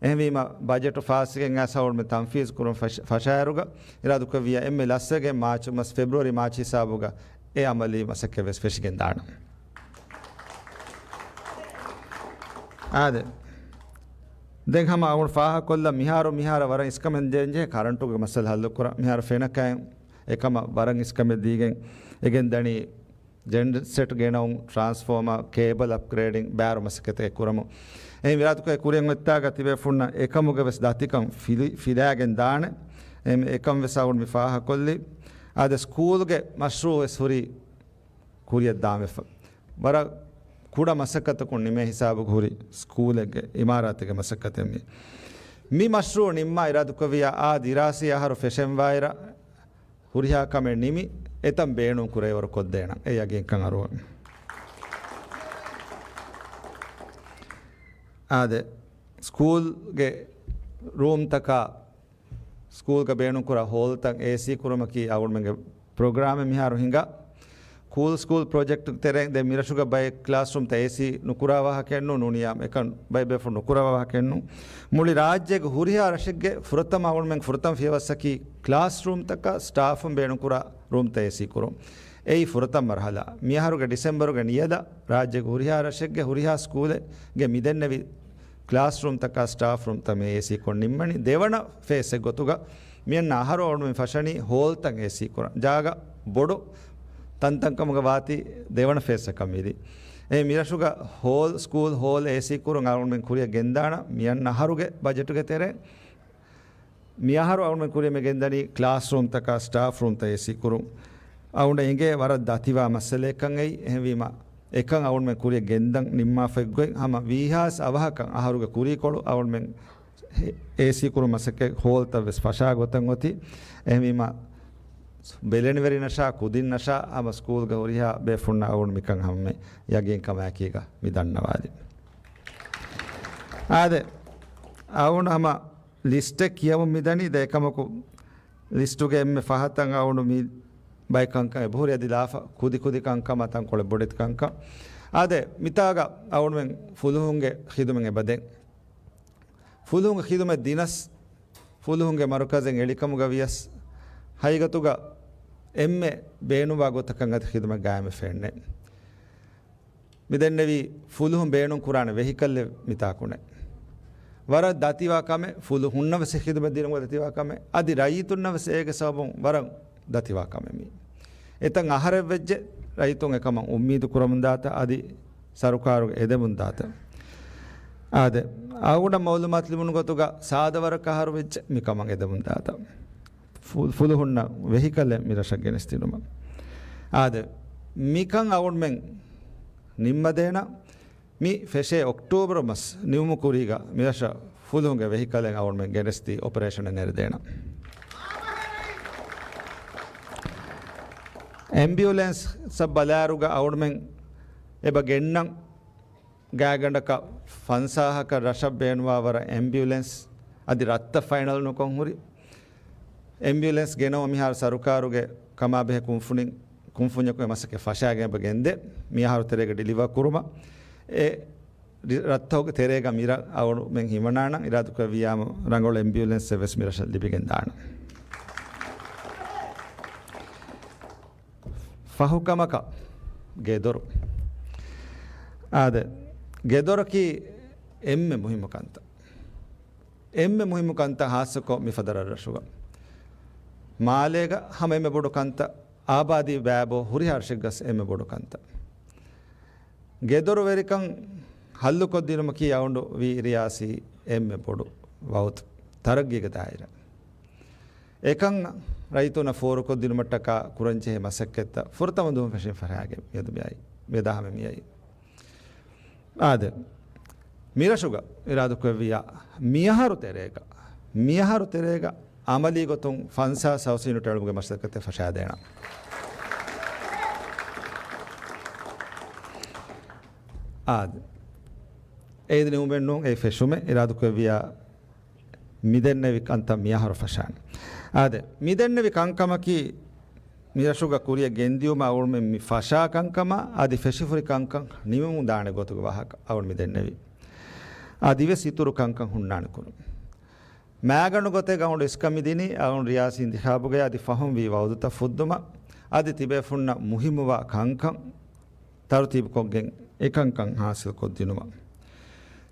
އެހެންވީމަ، ބަޖެޓު ފާސްވެގެން އައިސް އަޅުގަނޑު ތަންފީޒު ކުރުން ފަށ-، ފަށާއިރުގަ، އިރާދަކުރެއްވިއްޔާ އެންމެ ލަސްވެގެން މާޗު މަސް، ފެބްރުއަރީ މާޗް ހިސާބުގަ އެ އަމަލީ މަސައްކަތް ވެސް ފެށިގެން ދާނަން. އާދެ. ދެން ހަމަ އަޅުގަނޑު ފާހަގަކޮށްލަން މިހާރު، މިހާރު ވަރަށް އިސްކަމެއް ދޭންޖެހޭ ކަރަންޓުގެ މައްސަލަ ހައްލުކުރަން. މިހާރު ފެނަކައިން އެކަމަށް ވަރަށް އިސްކަމެއް ދީގެން އެގެން ދަނީ ޖެންސެޓް ގެނައުން، ޓްރާންސްފޯމާ، ކޭބަލް އަޕްގްރޭޑިން، ބާރު މަސައްކަތެއް ކުރަމު. އެހެން މިރާދުކޮށް ކުރިއަށް އޮތްތާގަ ތިބޭފުންނަށް އެކަމުގެ ވެސް ދަތިކަން ފިލި-، ފިލާގެން ދާނެ. އެހެން އެކަން ވެސް އަޅުގަނޑު މި ފާހަގަކޮށްލި. އާދެ، ސްކޫލްގެ މަޝްރޫއު ވެސް ހުރީ ކުރިއަށް ދާންވެފަ. ވަރަށް ކުޑަ މަސައްކަތަކުން ނިމޭ ހިސާބުގަ ހުރި ސްކޫލެއްގެ އިމާރާތެއްގެ މަސައްކަތެއް މީ. މި މަޝްރޫއު ނިންމާ އިރާދުކުރެއްވިއްޔާ، އާ ދިރާސީ އަހަރު ފެށެންވާއިރަށް ހުރިހާ ކަމެއް ނިމި، އެތަން ބޭނުން ކުރެވޭވަރު ކޮށްދޭނަން. އެ ޔަގީންކަން އަރުވަން. އާދެ، ސްކޫލްގެ ރޫމްތަކާ، ސްކޫލްގަ ބޭނުންކުރާ ހޯލްތައް އޭސީ ކުރުމަކީ އަޅުގަނޑުމެންގެ ޕްރޮގްރާމެއް މިހާރު ހިނގާ. ކޫލް ސްކޫލް ޕްރޮޖެކްޓް ތެރެއިން ދެން މިރަށުގަ ބައެއް ކްލާސްރޫމްތައް އޭސީ ނުކުރާ ވާހަކައެއްނު، ނޫނިއްޔާ އެކަން ބައެއް ބޭފުޅުން ނުކުރާ ވާހަކައެއްނު. މުޅި ރާއްޖޭގެ ހުރިހާ ރަށެއްގެ ފުރަތަމަ އަޅުގަނޑުމެން ފުރަތަމަ ފިޔަވައްސަކީ ކްލާސްރޫމްތަކަށް ސްޓާފުން ބޭނުންކުރާ ރޫމްތައް އޭސީ ކުރުން. އެއީ ފުރަތަމަ މަރުހަލާ. މިއަހަރުގެ ޑިސެމްބަރުގެ ނިޔަލަށް ރާއްޖޭގެ ހުރިހާ ރަށެއްގެ ހުރިހާ ސްކޫލެއްގެ މިދެންނެވި ކްލާސްރޫމްތަކާ ސްޓާފް ރޫމްތައް މި އޭސީ ކޮށް ނިންމަނީ. ދެވަނަ ފޭސްއެއް ގޮތުގަ މިއަންނަ އަހަރު އަޅުގަނޑުމެން ފަށަނީ ހޯލްތައް އޭސީ ކުރަން. ޖާގަ ބޮޑު ތަންތަންކަމުގަ ވާތީ ދެވަނަ ފޭސްއަކަށް މިދި. އެ މިރަށުގަ ހޯލް، ސްކޫލް ހޯލް އޭސީ ކުރުން އަޅުގަނޑުމެން ކުރިއަށް ގެންދާނަ މިއަންނަ އަހަރުގެ ބަޖެޓުގެ ތެރޭ. މިއަހަރު އަޅުގަނޑުމެން ކުރިއަށް މި ގެންދަނީ ކްލާސްރޫމްތަކާ ސްޓާފް ރޫމްތައް އޭސީ ކުރުން. އަޅުގަނޑަށް އެނގޭ ވަރަށް ދަތިވާ މައްސަލައެއްކަން އެއީ. އެހެންވީމަ، އެކަން އަޅުގަނޑުމެން ކުރިއަށް ގެންދަން ނިންމާފައި ގޮތް ހަމަ ވީހާސް އަވަހަކަށް އަހަރުގެ ކުރީކޮޅު އަޅުގަނޑުމެން އޭސީ ކުރުން މަސައްކަތް ހޯލްތައް ވެސް ފަށާ ގޮތަށް އޮތީ. އެހެންވީމަ، ބެލެނިވެރިނަށާ، ކުދިންނަށާ ހަމަ ސްކޫލްގެ ހުރިހާ ބޭފުންނަށް އަޅުގަނޑު މިކަން ހަމަ ޔަގީންކަމާއެކީގަ މި ދަންނަވާލި. އާދެ، އަޅުގަނޑު ހަމަ ލިސްޓެއް ކިޔަމުން މިދަނީ. ދޭކަމަކު، ލިސްޓުގެ އެންމެ ފަހަތަށް އަޅުގަނޑު މި ބައެއް ކަންކަން އެބަހުރި އަދި ލާފަ ކުދި ކުދި ކަންކަމާ ތަންކޮޅެއް ބޮޑެތި ކަންކަން. އާދެ، މިތާގަ އަޅުގަނޑުމެން ފުލުހުންގެ ޚިދުމަތް އެބަދޭ. ފުލުހުންގެ ޚިދުމަތް ދިނަސް، ފުލުހުންގެ މަރުކަޒެއް އެޅިކަމުގަ ވިޔަސް، ހަގީގަތުގަ އެންމެ ބޭނުންވާ ގޮތަކަށް އަދި ޚިދުމަތް ގާއިމްވެފައެއްނެތް. މިދެންނެވީ ފުލުހުން ބޭނުން ކުރާނެ ވެހިކަލްއެއް މިތާކުނެ. ވަރަށް ދަތިވާ ކަމެއް، ފުލުހުންނަށް ވެސް ޚިދުމަތް ދިނުމުގެ ދަތިވާ ކަމެއް، އަދި ރައްޔިތުންނަށް ވެސް އޭގެ ސަބަބުން ވަރަށް ދަތިވާ ކަމެއް މީ. އެތަން އަހަރެއް ވެއްޖެ، ރައްޔިތުން އެކަމަށް އުއްމީދު ކުރަމުންދާތަ އަދި ސަރުކާރުގެ އެދެމުންދާތަ. އާދެ، އަޅުގަނޑަށް މައުލޫމާތު ލިބުނު ގޮތުގަ ސާދަ ވަރަކަށް އަހަރު ވެއްޖެ މިކަމަށް އެދެމުންދާތަ. ފު-، ފުލުހުންނަށް ވެހިކަލެއް މިރަށަށް ގެނެސްދިނުމަށް. އާދެ، މިކަން އަޅުގަނޑުމެން ނިންމަދޭނަ. މި ފެށޭ އޮކްޓޯބަރު މަސް ނިމުމު ކުރީގަ މިރަށަށް ފުލުހުންގެ ވެހިކަލެއް އަޅުގަނޑުމެން ގެނެސްދީ އޮޕަރޭޝަނެއް ނެރެދޭނަ. އެމްބިއުލެންސްއަށް ބަލާއިރުގަ އަޅުގަނޑުމެން އެބަ ގެންނަން. ގާތްގަނޑަކަށް ފަންސާހަކަށް ރަށަށް ބޭނުންވާ ވަރަށް އެމްބިއުލެންސް އަދި ރަށްތައް ފައިނަލް ނުކޮށް ހުރި އެމްބިއުލެންސް ގެނައުމަށް މިހާރު ސަރުކާރުގެ ކަމާބެހޭ ކުންފުނިން، ކުންފުންޏަކު އެ މަސައްކަތް ފަށާގެން އެބަ ގެންދޭ. މިއަހަރު ތެރޭގަ ޑިލިވަރ ކުރުމަށް އެ ރި-، ރަށްތަކުގެ ތެރޭގަ މިރަށް އަޅުގަނޑުމެން ހިމަނާނަން. އިރާދަކުރެއްވިއްޔާމު ރަނގަޅު އެމްބިއުލެންސްއެއް ވެސް މިރަށަށް ލިބިގެން ދާނަން. ފަހު ކަމަކަށް ގެދޮރު. އާދެ، ގެދޮރަކީ އެންމެ މުހިއްމު ކަންތައް. އެންމެ މުހިއްމު ކަންތައް ހާއްސަކޮށް މިފަދަ ރަށްރަށުގަ. މާލޭގަ ހަމަ އެންމެ ބޮޑު ކަންތައް، އާބާދީ ބައިބޯ ހުރިހާ ރަށެއްގަސް އެންމެ ބޮޑު ކަންތައް. ގެދޮރުވެރިކަން ހައްލުކޮށްދިނުމަކީ އަޅުގަނޑު ވީ ރިޔާސީ އެންމެ ބޮޑު ވައުދު ތަރައްގީގެ ދާއިރާ. އެކަން ރައްޔިތުންނަށް ފޯރުކޮށްދިނުމަށްޓަކާ ކުރަންޖެހޭ މަސައްކަތްތައް ފުރަތަމަ ދުވަހުން ފެށިގެން ފަށާގެން މިއަދު މިއައީ، މިއަދާ ހަމަ މިއައީ. އާދެ، މިރަށުގަ އިރާދަކުރެއްވިއްޔާ، މިއަހަރު ތެރޭގަ، މިއަހަރު ތެރޭގަ އަމަލީ ގޮތުން ފަންސާސް ހައުސް ޔުނިޓް އެޅުމުގެ މަސައްކަތެއް ފަށާދޭނަން. އާދެ، އޭދި ނިމުމެއް ނޫން އެ ފެށުމެއް. އިރާދަކުރެއްވިއްޔާ، މިދެންނެވި ކަންތައް މިއަހަރު ފަށާނެ. އާދެ، މިދެންނެވި ކަންކަމަކީ، މިރަށުގަ ކުރިއަށް ގެންދިޔުމަށް އަޅުގަނޑުމެން މި ފަށާ ކަންކަމާ އަދި ފެށިފުރި ކަންކަން ނިމުމުން ދާނެ ގޮތުގެ ވާހަކަ އަޅުގަނޑު މި ދެންނެވީ. އަދިވެސް އިތުރު ކަންކަން ހުންނާނެ ކުރުން. މައިގަނޑު ގޮތެއް އަޅުގަނޑު އިސްކަން މިދިނީ، އަޅުގަނޑު ރިޔާސީ އިންތިޚާބުގައި އަދި ފަހުން ވީ ވައުދުތައް ފުއްދުމަށް، އަދި ތިބޭފުންނަށް މުހިއްމުވާ ކަންކަން ތަރުތީބުކޮށްގެން އެކަންކަން ހާސިލްކޮށްދިނުމަށް.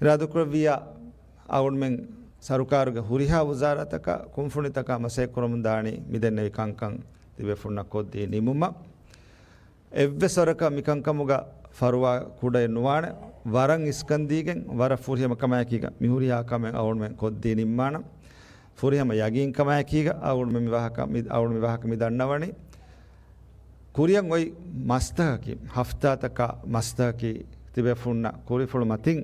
އިރާދަކުރެއްވިއްޔާ، އަޅުގަނޑުމެން ސަރުކާރުގެ ހުރިހާ ވުޒާރާތަކާ، ކުންފުނިތަކާ މަސައްކަތްކުރަމުންދާނީ މިދެންނެވި ކަންކަން ތިބޭފުންނަށް ކޮށްދީ ނިމުމަށް. އެއްވެސް ވަރަކަށް މިކަންކަމުގަ ފަރުވާ ކުޑައެއް ނުވާނެ. ވަރަށް އިސްކަން ދީގެން، ވަރަށް ފުރިހަމަ ކަމާއެކީގަ މިހުރިހާ ކަމެއް އަޅުގަނޑުމެން ކޮށްދީ ނިންމާނަން. ފުރިހަމަ ޔަގީން ކަމާއެކީގަ އަޅުގަނޑުމެން މި ވާހަކަ މި، އަޅުގަނޑު މި ވާހަކަ މި ދަންނަވަނީ. ކުރިއަށް އޮތް މަސްތަކަކީ، ހަފްތާތަކާ މަސްތަކަކީ ތިބޭފުޅުންނަށް ކުރިފުޅު މަތިން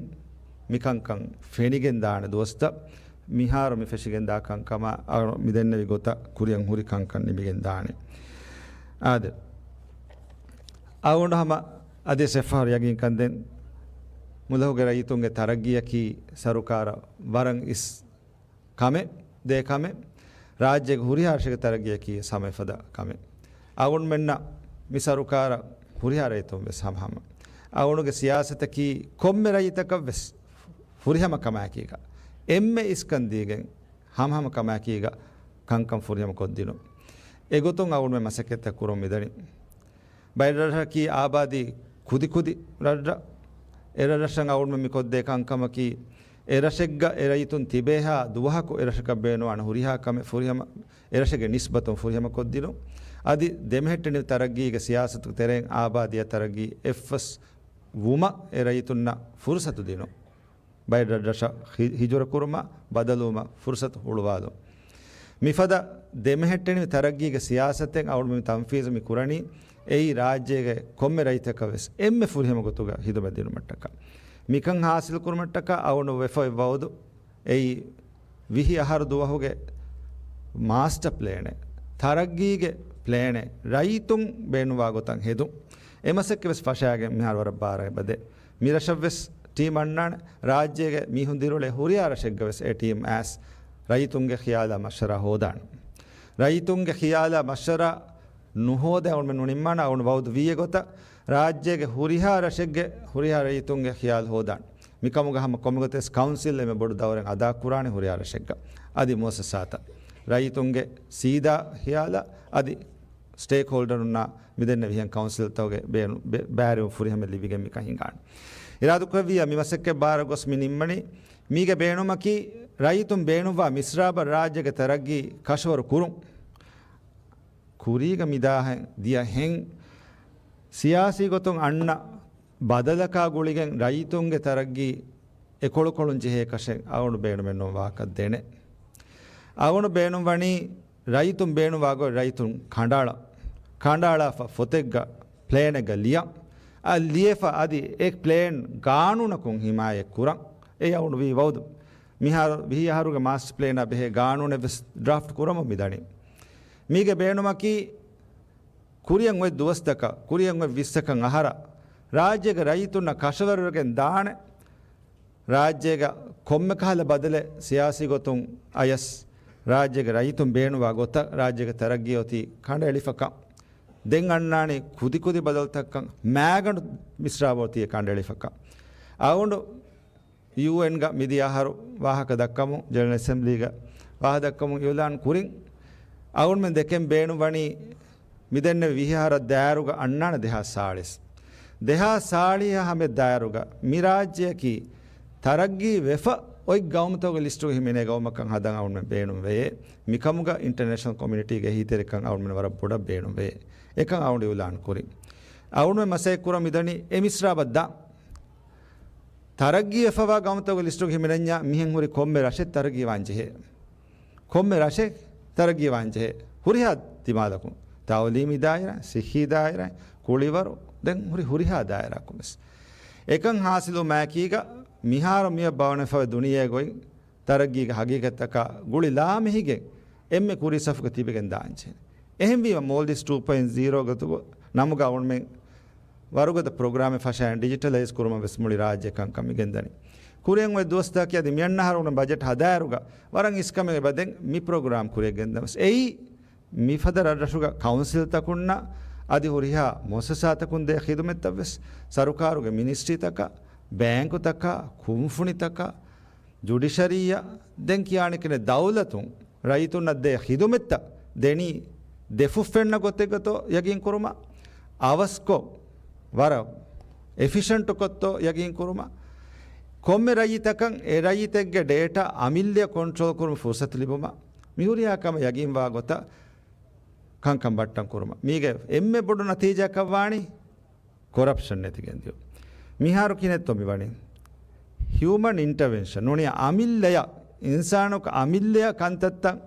މިކަންކަން ފެނިގެން ދާނެ ދުވަސްތައް. މިހާރު މި ފެށިގެންދާ ކަންކަމާ އަޅު މި ދެންނެވި ގޮތަށް ކުރިއަށް ހުރި ކަންކަން ނިމިގެން ދާނެ. އާދެ، އަޅުގަނޑު ހަމަ އަދިވެސް އެއްފަހަރު ޔަގީންކަން ދެން، މުލަކުގެ ރައްޔިތުންގެ ތަރައްގީއަކީ ސަރުކާރަށް ވަރަށް އިސް ކަމެއް، ދޭ ކަމެއް. ރާއްޖޭގެ ހުރިހާ ރަށެއްގެ ތަރައްގީއަކީ ހަމަ އެފަދަ ކަމެއް. އަޅުގަނޑުމެންނަށް މި ސަރުކާރަށް ހުރިހާ ރައްޔިތުން ވެސް ހަމަހަމަ. އަޅުގަނޑުގެ ސިޔާސަތަކީ ކޮންމެ ރައްޔިތަކަށް ވެސް ފުރިހަމަ ކަމާއެކީގަ، އެންމެ އިސްކަން ދީގެން ހަމަހަމަ ކަމާއެކީގަ ކަންކަން ފުރިހަމަ ކޮށްދިނުން. އެގޮތުން އަޅުގަނޑުމެން މަސައްކަތްތައް ކުރަމުން މިދަނީ. ބައެއް ރަށްރަށަކީ އާބާދީ ކުދިކުދި ރަށްރަށް. އެ ރަށްރަށަށް އަޅުގަނޑުމެން މި ކޮށްދޭ ކަންކަމަކީ، އެ ރަށެއްގަ އެ ރައްޔިތުން ތިބޭހާ ދުވަހަކު އެ ރަށަކަށް ބޭނުންވާނެ ހުރިހާ ކަމެއް ފުރިހަމަ، އެ ރަށެއްގެ ނިސްބަތުން ފުރިހަމަ ކޮށްދިނުން. އަދި ދެމެހެއްޓެނިވި ތަރައްގީގެ ސިޔާސަތުގެ ތެރެއިން އާބާދީއާ ތަރައްގީ އެއްފަސް ވުމަށް އެ ރައްޔިތުންނަށް ފުރުސަތު ދިނުން. ބައެއް ރަށްރަށަށް ހި-، ހިޖުރަ ކުރުމަށް، ބަދަލުވުމަށް ފުރުސަތު ހުޅުވާލުން. މިފަދަ ދެމެހެއްޓެނިވި ތަރައްގީގެ ސިޔާސަތެއް އަޅުގަނޑު މި ތަންފީޒު މި ކުރަނީ، އެއީ ރާއްޖޭގެ ކޮންމެ ރައްޔިތަކަށް ވެސް އެންމެ ފުރިހަމަ ގޮތުގަ ހިދުމަތް ދިނުމަށްޓަކާ. މިކަން ހާސިލް ކުރުމަށްޓަކާ އަޅުގަނޑު ވެފަ އޮތް ވައުދު، އެއީ ވިހި އަހަރު ދުވަހުގެ މާސްޓަ ޕްލޭނެއް، ތަރައްގީގެ ޕްލޭނެއް، ރައްޔިތުން ބޭނުންވާ ގޮތަށް ހެދުން. އެ މަސައްކަތް ވެސް ފަށާގެން މިހާރު ވަރަށް ބާރަށް އެބަދޭ. މި ރަށަށް ވެސް ޓީމް އަންނާނެ، ރާއްޖޭގެ މީހުން ދިރިއުޅޭ ހުރިހާ ރަށެއްގަ ވެސް އެ ޓީމް އައިސް ރައްޔިތުންގެ ޚިޔާލާ މަޝްވަރާ ހޯދާނެ. ރައްޔިތުންގެ ޚިޔާލާ މަޝްވަރާ ނުހޯދޭ އަޅުގަނޑުމެން ނުނިންމާނެ. އަޅުގަނޑު ވައުދު ވީ އެގޮތަށް ރާއްޖޭގެ ހުރިހާ ރަށެއްގެ ހުރިހާ ރައްޔިތުންގެ ޚިޔާލު ހޯދާނެ. މިކަމުގަ ހަމަ ކޮންމެ ގޮތެއް ވެސް ކައުންސިލް އެންމެ ބޮޑު ދައުރެއް އަދާ ކުރާނެ ހުރިހާ ރަށެއްގަ. އަދި މުއައްސަސާތައް ރައްޔިތުންގެ ސީދާ ޚިޔާލަށް އަދި ސްޓޭކްހޯލްޑަރުންނާ މިދެންނެވިހެން ކައުންސިލްތަކުގެ ބޭނު-، ބެ-، ބައިވެރިވުން ފުރިހަމަ ލިބިގެން މިކަން ހިނގާނެ. އިރާދަކުރެއްވިއްޔާ މި މަސައްކަތް ބާރަށް ގޮސް މި ނިންމަނީ. މީގެ ބޭނުމަކީ ރައްޔިތުން ބޭނުންވާ މިސްރާބަށް ރާއްޖޭގެ ތަރައްގީ ކަށަވަރު ކުރުން. ކުރީގަ މިދާހެން ދިޔަ ހެން ސިޔާސީ ގޮތުން އަންނަ ބަދަލަކާ ގުޅިގެން ރައްޔިތުންގެ ތަރައްގީ އެކޮޅުކޮޅުން ޖެހޭކަށެއް އަޅުގަނޑު ބޭނުމެއް ނޫން ވާހަކަ ދެނެއް. އަޅުގަނޑު ބޭނުންވަނީ ރައްޔިތުން ބޭނުންވާ ގޮތް ރައްޔިތުން ކަނޑައަޅަން. ކަނޑައަޅާފަ ފޮތެއްގަ ޕްލޭނެއްގަ ލިޔަން. އަ، ލިޔެފަ އަދި އެ ޕްލޭން ގާނޫނަކުން ހިމާޔަތް ކުރަން. އެ އަޅުގަނޑު ވީ ވައުދު. މިހާރު ވިހި އަހަރުގެ މާސްޓަ ޕްލޭނާ ބެހޭ ގާނޫނެއް ވެސް ޑްރާފްޓް ކުރަމުން މިދަނީ. މީގެ ބޭނުމަކީ ކުރިއަށް އޮތް ދުވަސްތަކަށް، ކުރިއަށް އޮތް ވިއްސަކަށް އަހަރަށް ރާއްޖޭގެ ރައްޔިތުންނަށް ކަށަވަރުވެގެން ދާނެ. ރާއްޖޭގަ ކޮންމެ ކަހަލަ ބަދަލެއް ސިޔާސީ ގޮތުން އަޔަސް ރާއްޖޭގެ ރައްޔިތުން ބޭނުންވާ ގޮތަށް ރާއްޖޭގެ ތަރައްގީ އޮތީ ކަނޑައެޅިފަކަން. ދެން އަންނާނީ ކުދިކުދި ބަދަލުތައްކަން. މާގަނޑު މިސްރާބު އޮތީ ކަނޑައެޅިފަކަން. އަޅުގަނޑު ޔޫއެންގަ މިދިޔަ އަހަރު ވާހަކަ ދައްކަމުން، ޖެނެރަލް އެސެމްބްލީގަ ވާހަކަ ދައްކަމުން އިއުލާން ކުރިން، އަޅުގަނޑުމެން ދެކެން ބޭނުންވަނީ މިދެންނެވި ވިހި އަހަރަށް ދާއިރުގަ އަންނާނެ ދެހާސް ސާޅީސް. ދެހާސް ސާޅީހަށް ހަމަ ދާއިރުގަ މި ރާއްޖެއަކީ ތަރައްގީ ވެފަ އޮތް ގައުމުތަކުގެ ލިސްޓުގަ ހިމެނޭ ގައުމަކަށް ހަދަން އަޅުގަނޑުމެން ބޭނުންވެޔޭ. މިކަމުގަ އިންޓަރނޭޝަނަލް ކޮމިއުނިޓީގެ އެހީތެރިކަން އަޅުގަނޑުމެން ވަރަށް ބޮޑަށް ބޭނުންވެޔޭ. އެކަން އަޅުގަނޑު އިއުލާން ކުރިން. އަޅުގަނޑުމެން މަސައްކަތް ކުރަން މިދަނީ އެ މިސްރާބަށް ދާން. ތަރައްގީ ވެފަވާ ގައުމުތަކުގެ ލިސްޓުގަ ހިމެނެންޏާ މިހެން ހުރި ކޮންމެ ރަށެއް ތަރައްގީވާން ޖެހޭ. ކޮންމެ ރަށެއް ތަރައްގީވާން ޖެހޭ. ހުރިހާ ދިމާލަކުން. ތައުލީމީ ދާއިރާ، ސިއްހީ ދާއިރާ، ކުޅިވަރު، ދެން ހުރި ހުރިހާ ދާއިރާކުން ވެސް. އެކަން ހާސިލުވުމާއެކީގަ މިހާރު މިއަށް ބައުނެފަވެ ދުނިޔޭގައި ތަރައްގީގެ ހަގީގަތްތަކާ ގުޅި ލާމެހިގެން އެންމެ ކުރީ ސަފުގަ ތިބިގެން ދާންޖެހޭ. އެހެންވީމަ މޯލްޑިވްސް ޓޫ ޕޮއިންޓް ޒީރޯ ގޮތުގަ ނަމުގަ އަޅުގަނޑުމެން ވަރުގަދަ ޕްރޮގްރާމެއް ފަށައިން ޑިޖިޓަލައިޒް ކުރުމަށް ވެސް މުޅި ރާއްޖެ ކަންކަން މިގެންދަނީ. ކުރިއަށް އޮތް ދުވަސްތަކަކީ އަދި މިއަންނަ އަހަރު އަޅުގަނޑު ބަޖެޓް ހަދާއިރުގަ ވަރަށް އިސްކަމެއް އެބަދޭ މި ޕްރޮގްރާމް ކުރިއަށް ގެންދަވަސް. އެއީ މިފަދަ ރަށްރަށުގަ ކައުންސިލްތަކުންނަށް އަދި ހުރިހާ މުއައްސަސާތަކުން ދޭ ޚިދުމަތްތައް ވެސް ސަރުކާރުގެ މިނިސްޓްރީތަކަށް، ބޭންކުތަކަށް، ކުންފުނިތަކަށް، ޖުޑިޝަރީއަށް ދެން ކިޔާނެ ކިނެ ދައުލަތުން ރައްޔިތުންނަށް ދޭ ޚިދުމަތްތައް ދެނީ ދެފުށް ފެންނަ ގޮތެއްގަތޯ ޔަގީން ކުރުމަށް، އަވަސްކޮށް ވަރަށް އެފިޝަންޓުކޮށްތޯ ޔަގީން ކުރުމަށް، ކޮންމެ ރައްޔިތަކަށް އެ ރައްޔިތެއްގެ ޑޭޓާ އަމިއްލަޔަށް ކޮންޓްރޯލް ކުރުމަށް ފުރުސަތު ލިބުމަށް، މިހުރިހާ ކަމެއް ޔަގީންވާ ގޮތަށް ކަންކަން ބައްޓަން ކުރުމަށް. މީގެ އެންމެ ބޮޑު ނަތީޖާއަކަށް ވާނީ ކޮރަޕްޝަން ނެތިގެން ދިޔުން. މިހާރު ކިހިނެއްތޯ މި ވަނީ؟ ހިއުމަން އިންޓަވެންޝަން ނޫނީ އަމިއްލަޔަށް، އިންސާނަކު އަމިއްލަޔަށް ކަންތައްތައް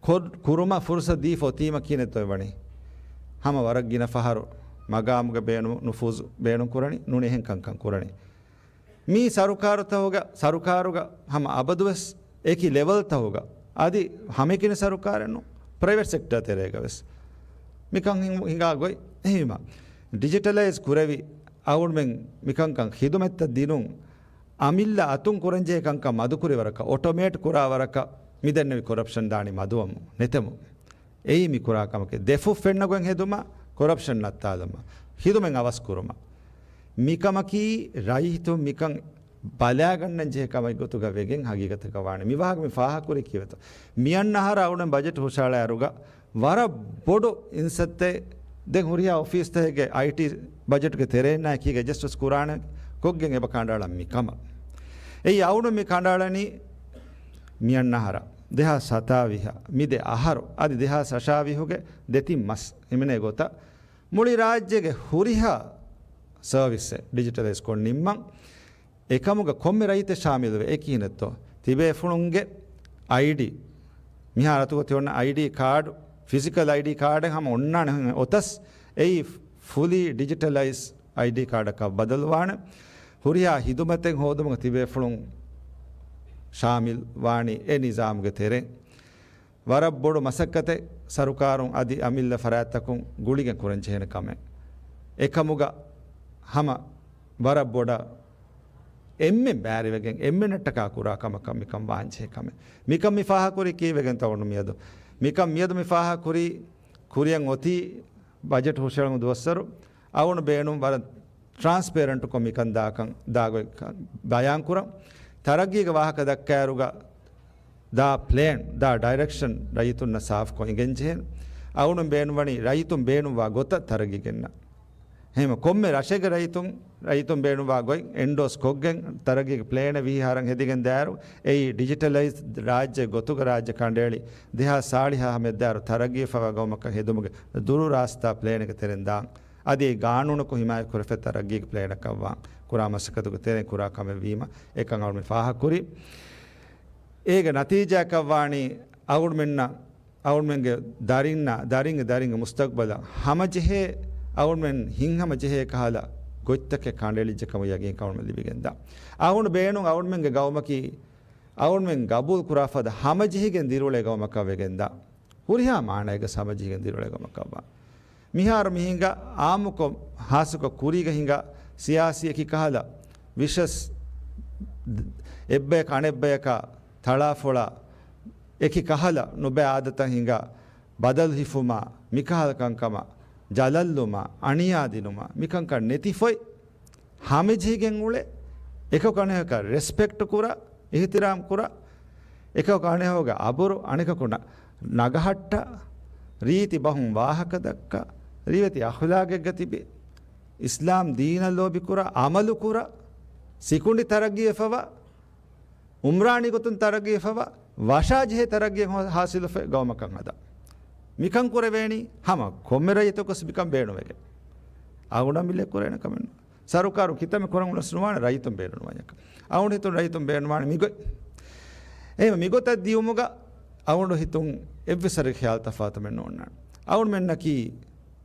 ކޮ-، ކުރުމަށް ފުރުސަތު ދީފަ އޮތީމަ ކިހިނެއްތޯ ވަނީ؟ ހަމަ ވަރަށް ގިނަ ފަހަރު މަގާމުގަ ބޭނު-، ނުފޫޒު ބޭނުން ކުރަނީ، ނޫނީ އެހެން ކަންކަން ކުރަނީ. މީ ސަރުކާރުތަކުގަ، ސަރުކާރުގަ ހަމަ އަބަދުވެސް އެކި ލެވެލްތަކުގަ، އަދި ހަމައެކަނި ސަރުކާރެއް ނޫން، ޕްރައިވެޓް ސެކްޓަރ ތެރޭގަ ވެސް މިކަން ހިނގ-، ހިނގާ ގޮތް. އެހީމަ ޑިޖިޓަލައިޒް ކުރެވި އަޅުގަނޑުމެން މިކަންކަން ޚިދުމަތްތައް ދިނުން، އަމިއްލަ އަތުން ކުރަންޖެހޭ ކަންކަން މަދުކުރި ވަރަކަށް، އޮޓޮމޭޓް ކުރާ ވަރަކަށް މިދެންނެވި ކޮރަޕްޝަން ދާނީ މަދުވަމުން، ނެތެމުން. އެއީ މި ކުރާ ކަމަކީ ދެފުށް ފެންނަ ގޮތް ހެދުމަށް، ކޮރަޕްޝަން ނައްތާލުމަށް، ޚިދުމަތް އަވަސް ކުރުމަށް. މިކަމަކީ ރައްޔިތުން މިކަން ބަލާގަންނަން ޖެހޭ ކަމެއް ގޮތުގަ ވެގެން ހަގީގަތަކަށް ވާނެ. މި ވާހަކަ މި ފާހަގަކުރީ ކީއްވެތޯ؟ މިއަންނަ އަހަރަށް އަޅުގަނޑު ބަޖެޓް ހުށަހަޅާއިރުގަ ވަރަށް ބޮޑު އިންސައްތައެއް ދެން ހުރިހާ އޮފީސްތަކެއްގެ އައިޓީ ބަޖެޓްގެ ތެރެއިންނާ އެކީގަ އެޑްޖަސްޓް ވެސް ކުރާނެ ކޮށްގެން އެބަ ކަނޑައަޅަން މި ކަމަށް. އެއީ އަޅުގަނޑު މި ކަނޑައަޅަނީ މިއަންނަ އަހަރަށް، ދެހާސް ސަތާވީހަށް، މި ދެ އަހަރު، އަދި ދެހާސް އަށާވީހުގެ ދެތިން މަސް ހިމެނޭ ގޮތަށް މުޅި ރާއްޖޭގެ ހުރިހާ ސަރވިސްއެއް ޑިޖިޓަލައިޒް ކޮށް ނިންމަން. އެކަމުގަ ކޮންމެ ރައްޔިތެއް ޝާމިލުވެ، އެ ކިހިނެއްތޯ؟ ތިބޭފުޅުންގެ އައިޑީ، މިހާރު އަތުގަ ތި އޮންނަ އައިޑީ ކާޑް، ފިޒިކަލް އައިޑީ ކާޑެއް ހަމަ އޮންނާނެ އޮތަސް، އެއީ ފުލީ ޑިޖިޓަލައިޒް އައިޑީ ކާޑަކަށް ބަދަލުވާނެ. ހުރިހާ ހިދުމަތެއް ހޯދުމަށް ތިބޭފުޅުން ޝާމިލް ވާނީ އެ ނިޒާމުގެ ތެރެއިން. ވަރަށް ބޮޑު މަސައްކަތެއް ސަރުކާރުން އަދި އަމިއްލަ ފަރާތްތަކުން ގުޅިގެން ކުރަން ޖެހޭނެ ކަމެއް. އެކަމުގަ ހަމަ ވަރަށް ބޮޑަށް އެންމެން ބައިވެގެން އެންމެންނަށްޓަކާ ކުރާ ކަމަކަށް މިކަން ވާންޖެހޭ ކަމެއް. މިކަން މި ފާހަގަކުރީ ކީއްވެގެންތޯ މިއަދު؟ މިކަން މިއަދު މި ފާހަގަކުރީ ކުރިއަށް އޮތީ ބަޖެޓް ހުށަހެޅުމުގެ ދުވަސްވަރު އަޅުގަނޑު ބޭނުން ވަރަށް ޓްރާންސްޕޭރެންޓުކޮށް މިކަން ދާކަން ދާގޮތް ބަޔާންކުރަން. ތަރައްގީގެ ވާހަކަ ދައްކާއިރުގަ ދާ ޕްލޭން، ދާ ޑައިރެކްޝަން ރައްޔިތުންނަށް ސާފުކޮށް އިނގެންޖެހޭނެ. އަޅުގަނޑު ބޭނުންވަނީ ރައްޔިތުން ބޭނުންވާ ގޮތަށް ތަރައްގީ ގެންނަން. އެހެންވެ، ކޮންމެ ރަށެއްގެ ރައްޔިތުން، ރައްޔިތުން ބޭނުންވާ ގޮތް އެންޑޯސް ކޮށްގެން، ތަރައްގީގެ ޕްލޭނެއް ވިހި އަހަރަށް ހެދިގެން ދާއިރު، އެއީ ޑިޖިޓަލައިޒް ރާއްޖެ ގޮތުގަ ރާއްޖެ ކަނޑައެޅި ދެހާސް ސާޅީހާ ހަމަ ދާއިރު ތަރައްގީ ފަވާ ގައުމަކަށް ހެދުމުގެ ދުރު ރާސްތާ ޕްލޭނެއްގެ ތެރެއިން ދާން. އަދި އެ ގާނޫނަކު ހިމާޔަތް ކުރެފަ ތަރައްގީގެ ޕްލޭނަކަށްވާން ކުރާ މަސައްކަތުގެ ތެރެއިން ކުރާ ކަމެއް ވީމަ، އެކަން އަޅުގަނޑު މި ފާހަގަކުރީ. އޭގެ ނަތީޖާއަކަށްވާނީ އަޅުގަނޑުމެންނަށް، އަޅުގަނޑުމެންގެ ދަރިންނަށް، ދަރިންގެ ދަރިންގެ މުސްތަގްބަލަށް ހަމަޖެހޭ، އަޅުގަނޑުމެން ހިތްހަމަޖެހޭ ކަހަލަ ގޮތްތަކެއް ކަނޑައެޅިއްޖެ ކަމަށް ޔަގީންކަން އަޅުގަނޑުމެން ލިބިގެންދާ. އަޅުގަނޑު ބޭނުން އަޅުގަނޑުމެންގެ ގައުމަކީ އަޅުގަނޑުމެން ގަބޫލު ކުރާ ފަދަ ހަމަޖެހިގެން ދިރިއުޅޭ ގައުމަކަށް ވެގެންދާ. ހުރިހާ މާނައިގަ ހަމަޖެހިގެން ދިރިއުޅޭ ގައުމަކަށްވާ. މިހާރު މި ހިނގާ އާއްމުކޮށް، ހާއްސަކޮށް ކުރީގަ ހިނގާ ސިޔާސީ އެކި ކަހަލަ ވިޝަސް، އެއްބަޔަކަށް އަނެއްބަޔަކާ ތަޅާފޮޅާ، އެކި ކަހަލަ ނުބައި އާދަތައް ހިނގާ، ބަދަލު ހިފުމާ، މިކަހަލަ ކަންކަމާ، ޖަލަށްލުމާ، އަނިޔާ ދިނުމާ، މިކަންކަން ނެތިފައި ހަމަޖެހިގެން އުޅެ، އެކަކު އަނެކަކަށް ރެސްޕެކްޓް ކުރާ، އިހްތިރާމް ކުރާ، އެކަކު އަނެކަކުގެ އަބުރު، އަނެކަކު ނަ-، ނަގަހައްޓާ، ރީތި ބަހުން ވާހަކަ ދައްކާ، ރިވެތި އަޚުލާގެއްގަ ތިބި، އިސްލާމް ދީނަށް ލޯބިކުރާ، އަމަލުކުރާ، ސިކުނޑި ތަރައްގީވެފަވާ، އުމްރާނީ ގޮތުން ތަރައްގީވެފަވާ، ވަށާޖެހޭ ތަރައްގީއެއް ހޯ-، ހާސިލުވެފައި ގައުމަކަށް ހަދާ. މިކަން ކުރެވޭނީ ހަމަ ކޮންމެ ރައްޔިތަކުވެސް މިކަން ބޭނުންވެގެން. އަޅުގަނޑު އަމިއްލަ ކުރޭނެ ކަމެއް ނޫން. ސަރުކާރު ކިތަންމެ ކުރަން އުޅެސް ނުވާނެ ރައްޔިތުން ބޭނުންވާ ޔަކަ. އަޅުގަނޑު ހިތުން ރައްޔިތުން ބޭނުންވާނެ މިގޮތް. އެހެން މިގޮތަށް ދިޔުމުގަ އަޅުގަނޑު ހިތުން އެއްވެސް ވަރެއްގެ ޚިޔާލު ތަފާތުމެއް ނޯންނާނެ. އަޅުގަނޑުމެންނަކީ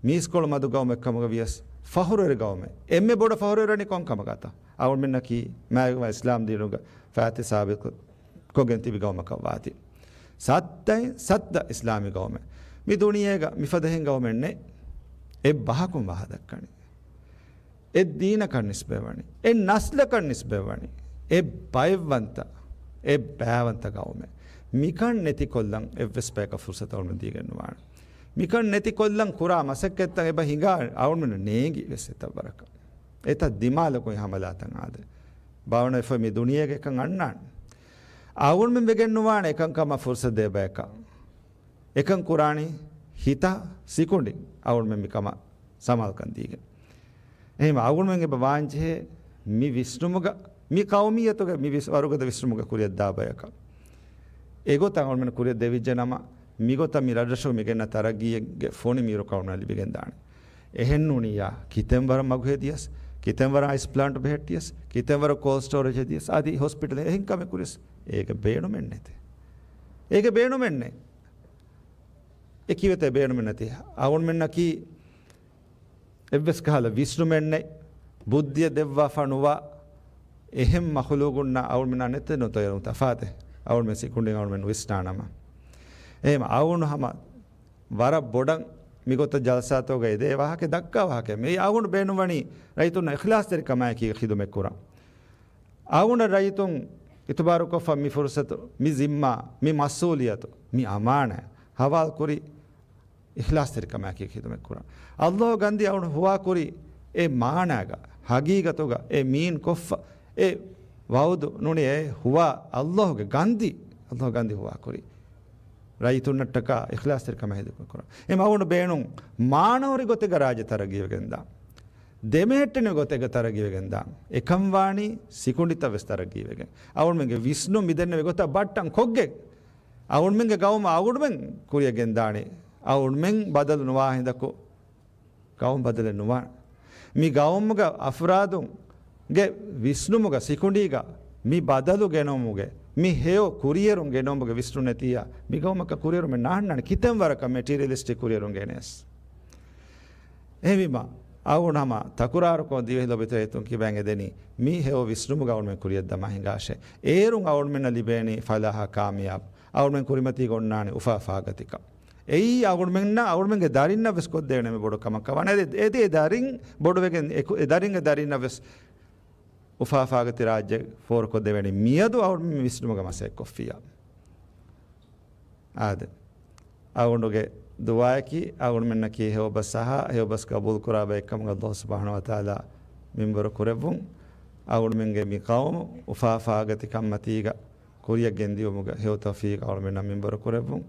މީސްކޮޅު މަދު ގައުމެއް ކަމުގަ ވިޔަސް ފަހުރުވެރި ގައުމެއް. އެންމެ ބޮޑަށް ފަހުރުވެރިވަނީ ކޮން ކަމަކަށްތަ؟ އަޅުގަނޑުމެންނަކީ މާތްވެގެންވާ އިސްލާމް ދީނުގެ ފައިތި ސާބިތު ކޮށްގެން ތިބި ގައުމަކަށް ވާތީ. ސައްތައިން ސައްތަ އިސްލާމީ ގައުމެއް. މި ދުނިޔޭގަ މިފަދަ އެހެން ގައުމެއް ނެތް. އެއް ބަހަކުން ވާހަ ދައްކަނީ. އެއް ދީނަކަށް ނިސްބަތްވަނީ. އެއް ނަސްލަކަށް ނިސްބަތްވަނީ. އެއް ބައެއްވަންތަ، އެއް ބައިވަންތަ ގައުމެއް. މިކަން ނެތިކޮށްލަން އެއްވެސް ބަޔަކަށް ފުރުސަތު އަޅުގަނޑު ދީގެން ނުވާނެ. މިކަން ނެތިކޮށްލަން ކުރާ މަސައްކަތްތައް އެބަ ހިނގާ އަޅުގަނޑު ނޭނގި ވެސް އެތައް ވަރަކަށް. އެތައް ދިމާލަކުން ހަމަލާތައް އާދެ. ބާވަނަ އެފަ މި ދުނިޔޭގެ އެކަން އަންނާނެ. އަޅުގަނޑުމެން ވެގެން ނުވާނެ އެކަން ކަމަށް ފުރުސަތު ދޭ ބަޔަކަށް. އެކަން ކުރާނީ ހިތާ ސިކުނޑި އަޅުގަނޑުމެން މި ކަމަށް ސަމާލުކަން ދީގެން. އެހެން އަޅުގަނޑުމެން އެބަ ވާންޖެހޭ މި ވިސްނުމުގަ، މި ޤައުމިއްޔަތުގެ މި ވިސް-، ވަރުގަދަ ވިސްނުމުގެ ކުރިއަށް ދާ ބަޔަކަށް. އެގޮތަށް އަޅުގަނޑުމެން ކުރިއަށް ދެވިއްޖެ ނަމަ، މިގޮތަށް މި ރަށްރަށުގަ މި ގެންނަ ތަރައްގީގެ ފޮނި މީރު އަޅުގަނޑުމެންނަށް ލިބިގެން ދާނެ. އެހެން ނޫނިއްޔާ، ކިތަން ވަރަށް މަގު ހެދިޔަސް، ކިތަން ވަރަށް އައިސް ޕްލާންޓް ބެހެއްޓިޔަސް، ކިތަން ވަރަށް ކޯލްޑް ސްޓޯރޭޖް ހެދިޔަސް، އަދި ހޮސްޕިޓަލް އެހެން ކަމެއް ކުރިޔަސް، އޭގެ ބޭނުމެއް ނެތޭ. އޭގެ ބޭނުމެއް ނެތް. އެ ކީވެތޭ ބޭނުމެއް ނެތީ؟ އަޅުގަނޑުމެންނަކީ އެއްވެސް ކަހަލަ ވިސްނުމެއް ނެތް، ބުއްދިއަށް ދެއްވާފަ ނުވާ، އެހެން މަޚުލޫގުންނާ އަޅުގަނޑުމެންނާ ނެތެއް ނުތައްޔަރު ތަފާތެއް. އަޅުގަނޑުމެން ސިކުނޑިން އަޅުގަނޑުމެން ވިސްނާނަމަ. އެހެން އަޅުގަނޑު ހަމަ ވަރަށް ބޮޑަށް މިގޮތަށް ޖަލްސާތަކުގައި ދޭ ވާހަކަ ދައްކާ ވާހަކަ. މި އަޅުގަނޑު ބޭނުންވަނީ ރައްޔިތުންނަށް އިޚްލާޞްތެރިކަމާއެކީ ޚިދުމަތް ކުރަން. އަޅުގަނޑަށް ރައްޔިތުން އިތުބާރުކޮށްފަ މި ފުރުޞަތު، މި ޒިންމާ، މި މަސްއޫލިއްޔަތު، މި އަމާނާތް ހަވާލުކުރި އިޚްލާޞްތެރިކަމާއެކީ ޚިދުމަތް ކުރަން. ﷲ ގަންދީ އަޅުގަނޑު ހުވާކުރި އެ މާނާގަ، ޙަޤީޤަތުގަ އެ މީން ކޮށްފަ، އެ ވަޢުދު ނޫނީ އެ ހުވާ ﷲ ގެ ގަންދީ، ﷲ ގަންދީ ހުވާކުރި ރައްޔިތުންނަށްޓަކާ އިޚްލާޞްތެރިކަމާ ޚިދުމަތް ކުރަން. އެހެން އަޅުގަނޑު ބޭނުން މާނަވެރި ގޮތެއްގަ ރާއްޖެ ތަރައްގީވެގެންދާން. ދެމެހެއްޓެނިވި ގޮތެއްގަ ތަރައްގީވެގެންދާން. އެކަން ވާނީ ސިކުނޑިތައް ވެސް ތަރައްގީވެގެން. އަޅުގަނޑުމެންގެ ވިސްނުން މިދެންނެވި ގޮތަށް ބައްޓަން ކޮށްގެން، އަޅުގަނޑުމެންގެ ގައުމަށް އަޅުގަނޑުމެން ކުރިއަށް ގެންދާނީ. އަޅުގަނޑުމެން ބަދަލު ނުވާ ހިނދަކު ގައުމު ބަދަލެއް ނުވާނެ. މި ގައުމުގަ އަފްރާދުންގެ ވިސްނުމުގަ ސިކުނޑީގަ މި ބަދަލު ގެނައުމުގެ، މި ހެޔޮ ކުރިއެރުން ގެނައުމުގެ ވިސްނުން ނެތިއްޔާ، މި ގައުމަކަށް ކުރިއެރުމެއް ނާންނާނެ، ކިތަން ވަރަކަށް މެޓީރިއަލިސްޓިކް ކުރިއެރުން ގެނެސް. އެހެންވީމަ، އަޅުގަނޑު ހަމަ ތަކުރާރުކޮށް ދިވެހި ލޮބުވެތި ރައްޔިތުން ކިބައިން އެދެނީ، މި ހެޔޮ ވިސްނުމުގަ އަޅުގަނޑުމެން ކުރިއަށްދަމާ ހިނގާށޭ. އޭރުން އަޅުގަނޑުމެންނަށް ލިބޭނީ ފަލާޙާ ކާމިޔާބު. އަޅުގަނޑުމެން ކުރިމަތީގަ އޮންނާނީ އުފާ ފާގަތިކަން. އެއީ އަޅުގަނޑުމެންނަށް، އަޅުގަނޑުމެންގެ ދަރިންނަށް ވެސް ކޮށްދޭނެ މި ބޮޑު ކަމަކަށް ވާނެ. އެ، އެ، އެ ދަރިން ބޮޑުވެގެން، އެ ކު-، އެ ދަރިންގެ ދަރިންނަށް ވެސް އުފާ ފާގަތި ރާއްޖެ ފޯރުކޮށްދެވޭނީ މިއަދު އަޅުގަނޑުމެން މި ވިސްނުމުގަ މަސައްކަތްކޮށްފިއްޔާ. އާދެ. އަޅުގަނޑުގެ ދުޢާއަކީ، އަޅުގަނޑުމެންނަކީ ހެޔޮބަސް އަހާ، ހެޔޮބަސް ޤަބޫލުކުރާ ބައެއްކަމުގަ ﷲ ސުބްޙާނަހޫ ވަތަޢާލާ މިންވަރު ކުރެއްވުން. އަޅުގަނޑުމެންގެ މި ޤައުމު އުފާ ފާގަތި ކަންމަތީގަ ކުރިއަށް ގެންދިޔުމުގެ ހެޔޮ ތައުފީޤު އަޅުގަނޑުމެންނަށް މިންވަރު ކުރެއްވުން.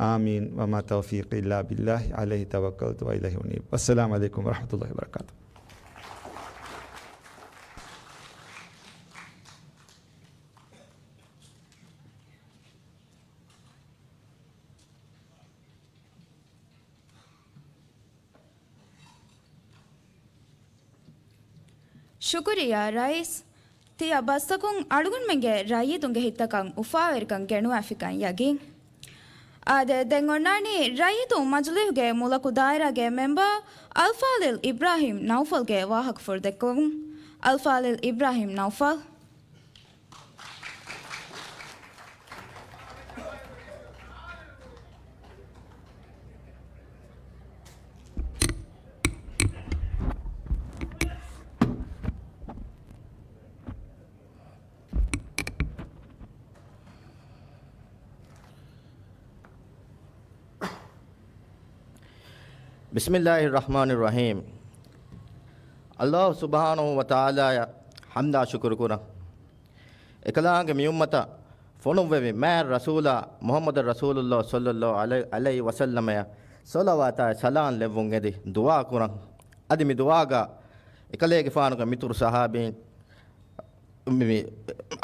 އާމީން. وما توفيقي إلا بالله عليه توكلت وإليه أنيب. والسلام عليكم ورحمة الله وبركاته. ޝުކުރިއްޔާ ރައީސް. ތިޔަ ބަސްތަކުން އަޅުގަނޑުމެންގެ ރައްޔިތުންގެ ހިތްތަކަށް އުފާވެރިކަން ގެނުވާފިކަން ޔަގީން. އާދެ، ދެން އޮންނާނީ ރައްޔިތުން މަޖިލީހުގެ މުލަކު ދާއިރާގެ މެމްބަރ އަލްފާޟިލް އިބްރާހިމް ނައުފަލްގެ ވާހަކަފުޅު ދެއްކެވުން. އަލްފާޟިލް އިބްރާހިމް ނައުފަލް. بسم الله الرحمن الرحيم. ﷲ ސުބްޙާނަހޫ ވަތަޢާލާއަށް ޙަމްދާ ޝުކުރު ކުރަން. އެކަލާނގެ މި އުއްމަތަށް ފޮނުއްވެވި މާތް ރަސޫލާ މުޙައްމަދު ރަސޫލުﷲ ޞައްލަﷲ ޢަލައި، ޢަލައިހި ވަސައްލަމައަށް ޞަލަވާތާއި ސަލާމް ލެއްވުން އެދި ދުޢާ ކުރަން. އަދި މި ދުޢާގަ އެކަލޭގެފާނުގެ މިތުރު ޞަޙާބީން، މި، މި،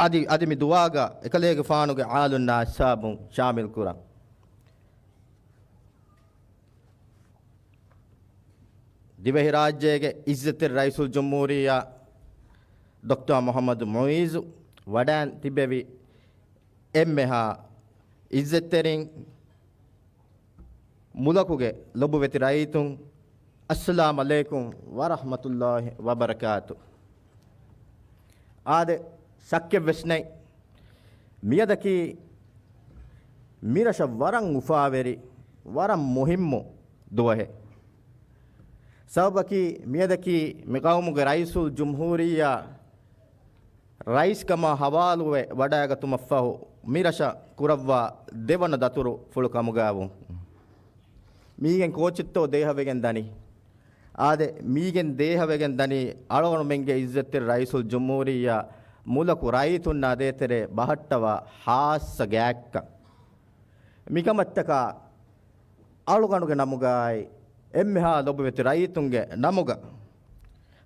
އަދި، އަދި މި ދުޢާގަ އެކަލޭގެފާނުގެ އާލުންނާ އަޞްޙާބުން ޝާމިލް ކުރަން. ދިވެހިރާއްޖޭގެ ޢިއްޒަތްތެރި ރައީސުލްޖުމްހޫރިއްޔާ ޑޮކްޓަރ މުޙައްމަދު މުޢިއްޒު ވަޑައިން ތިއްބެވި އެންމެހާ ޢިއްޒަތްތެރިން، މުލަކުގެ ލޮބުވެތި ރައްޔިތުން، އައްސަލާމް ޢަލައިކުމް ވަރަޙްމަތުﷲ ވަބަރަކާތު. އާދެ، ޝައްކެއްވެސް ނެތް، މިއަދަކީ މިރަށަށް ވަރަށް އުފާވެރި، ވަރަށް މުހިއްމު ދުވަހެއް. ސަބަބަކީ، މިއަދަކީ މި ޤައުމުގެ ރައީސުލްޖުމްހޫރިއްޔާ ރައީސްކަމާ ޙަވާލުވެ ވަޑައިގަތުމަށްފަހު، މިރަށަށް ކުރައްވާ ދެވަނަ ދަތުރުފުޅު ކަމުގައިވުން. މީގެން ކޯޗެއްތޯ ދޭހަވެގެން ދަނީ؟ އާދެ، މީގެން ދޭހަވެގެން ދަނީ އަޅުގަނޑުމެންގެ ޢިއްޒަތްތެރި ރައީސުލްޖުމްހޫރިއްޔާ މުލަކު ރައްޔިތުންނާ ދޭތެރޭ ބަހައްޓަވާ ޚާއްޞަ ގާތްކަން. މިކަމަށްޓަކާ އަޅުގަނޑުގެ ނަމުގައި އެންމެހާ ލޮބުވެތި ރައްޔިތުންގެ ނަމުގަ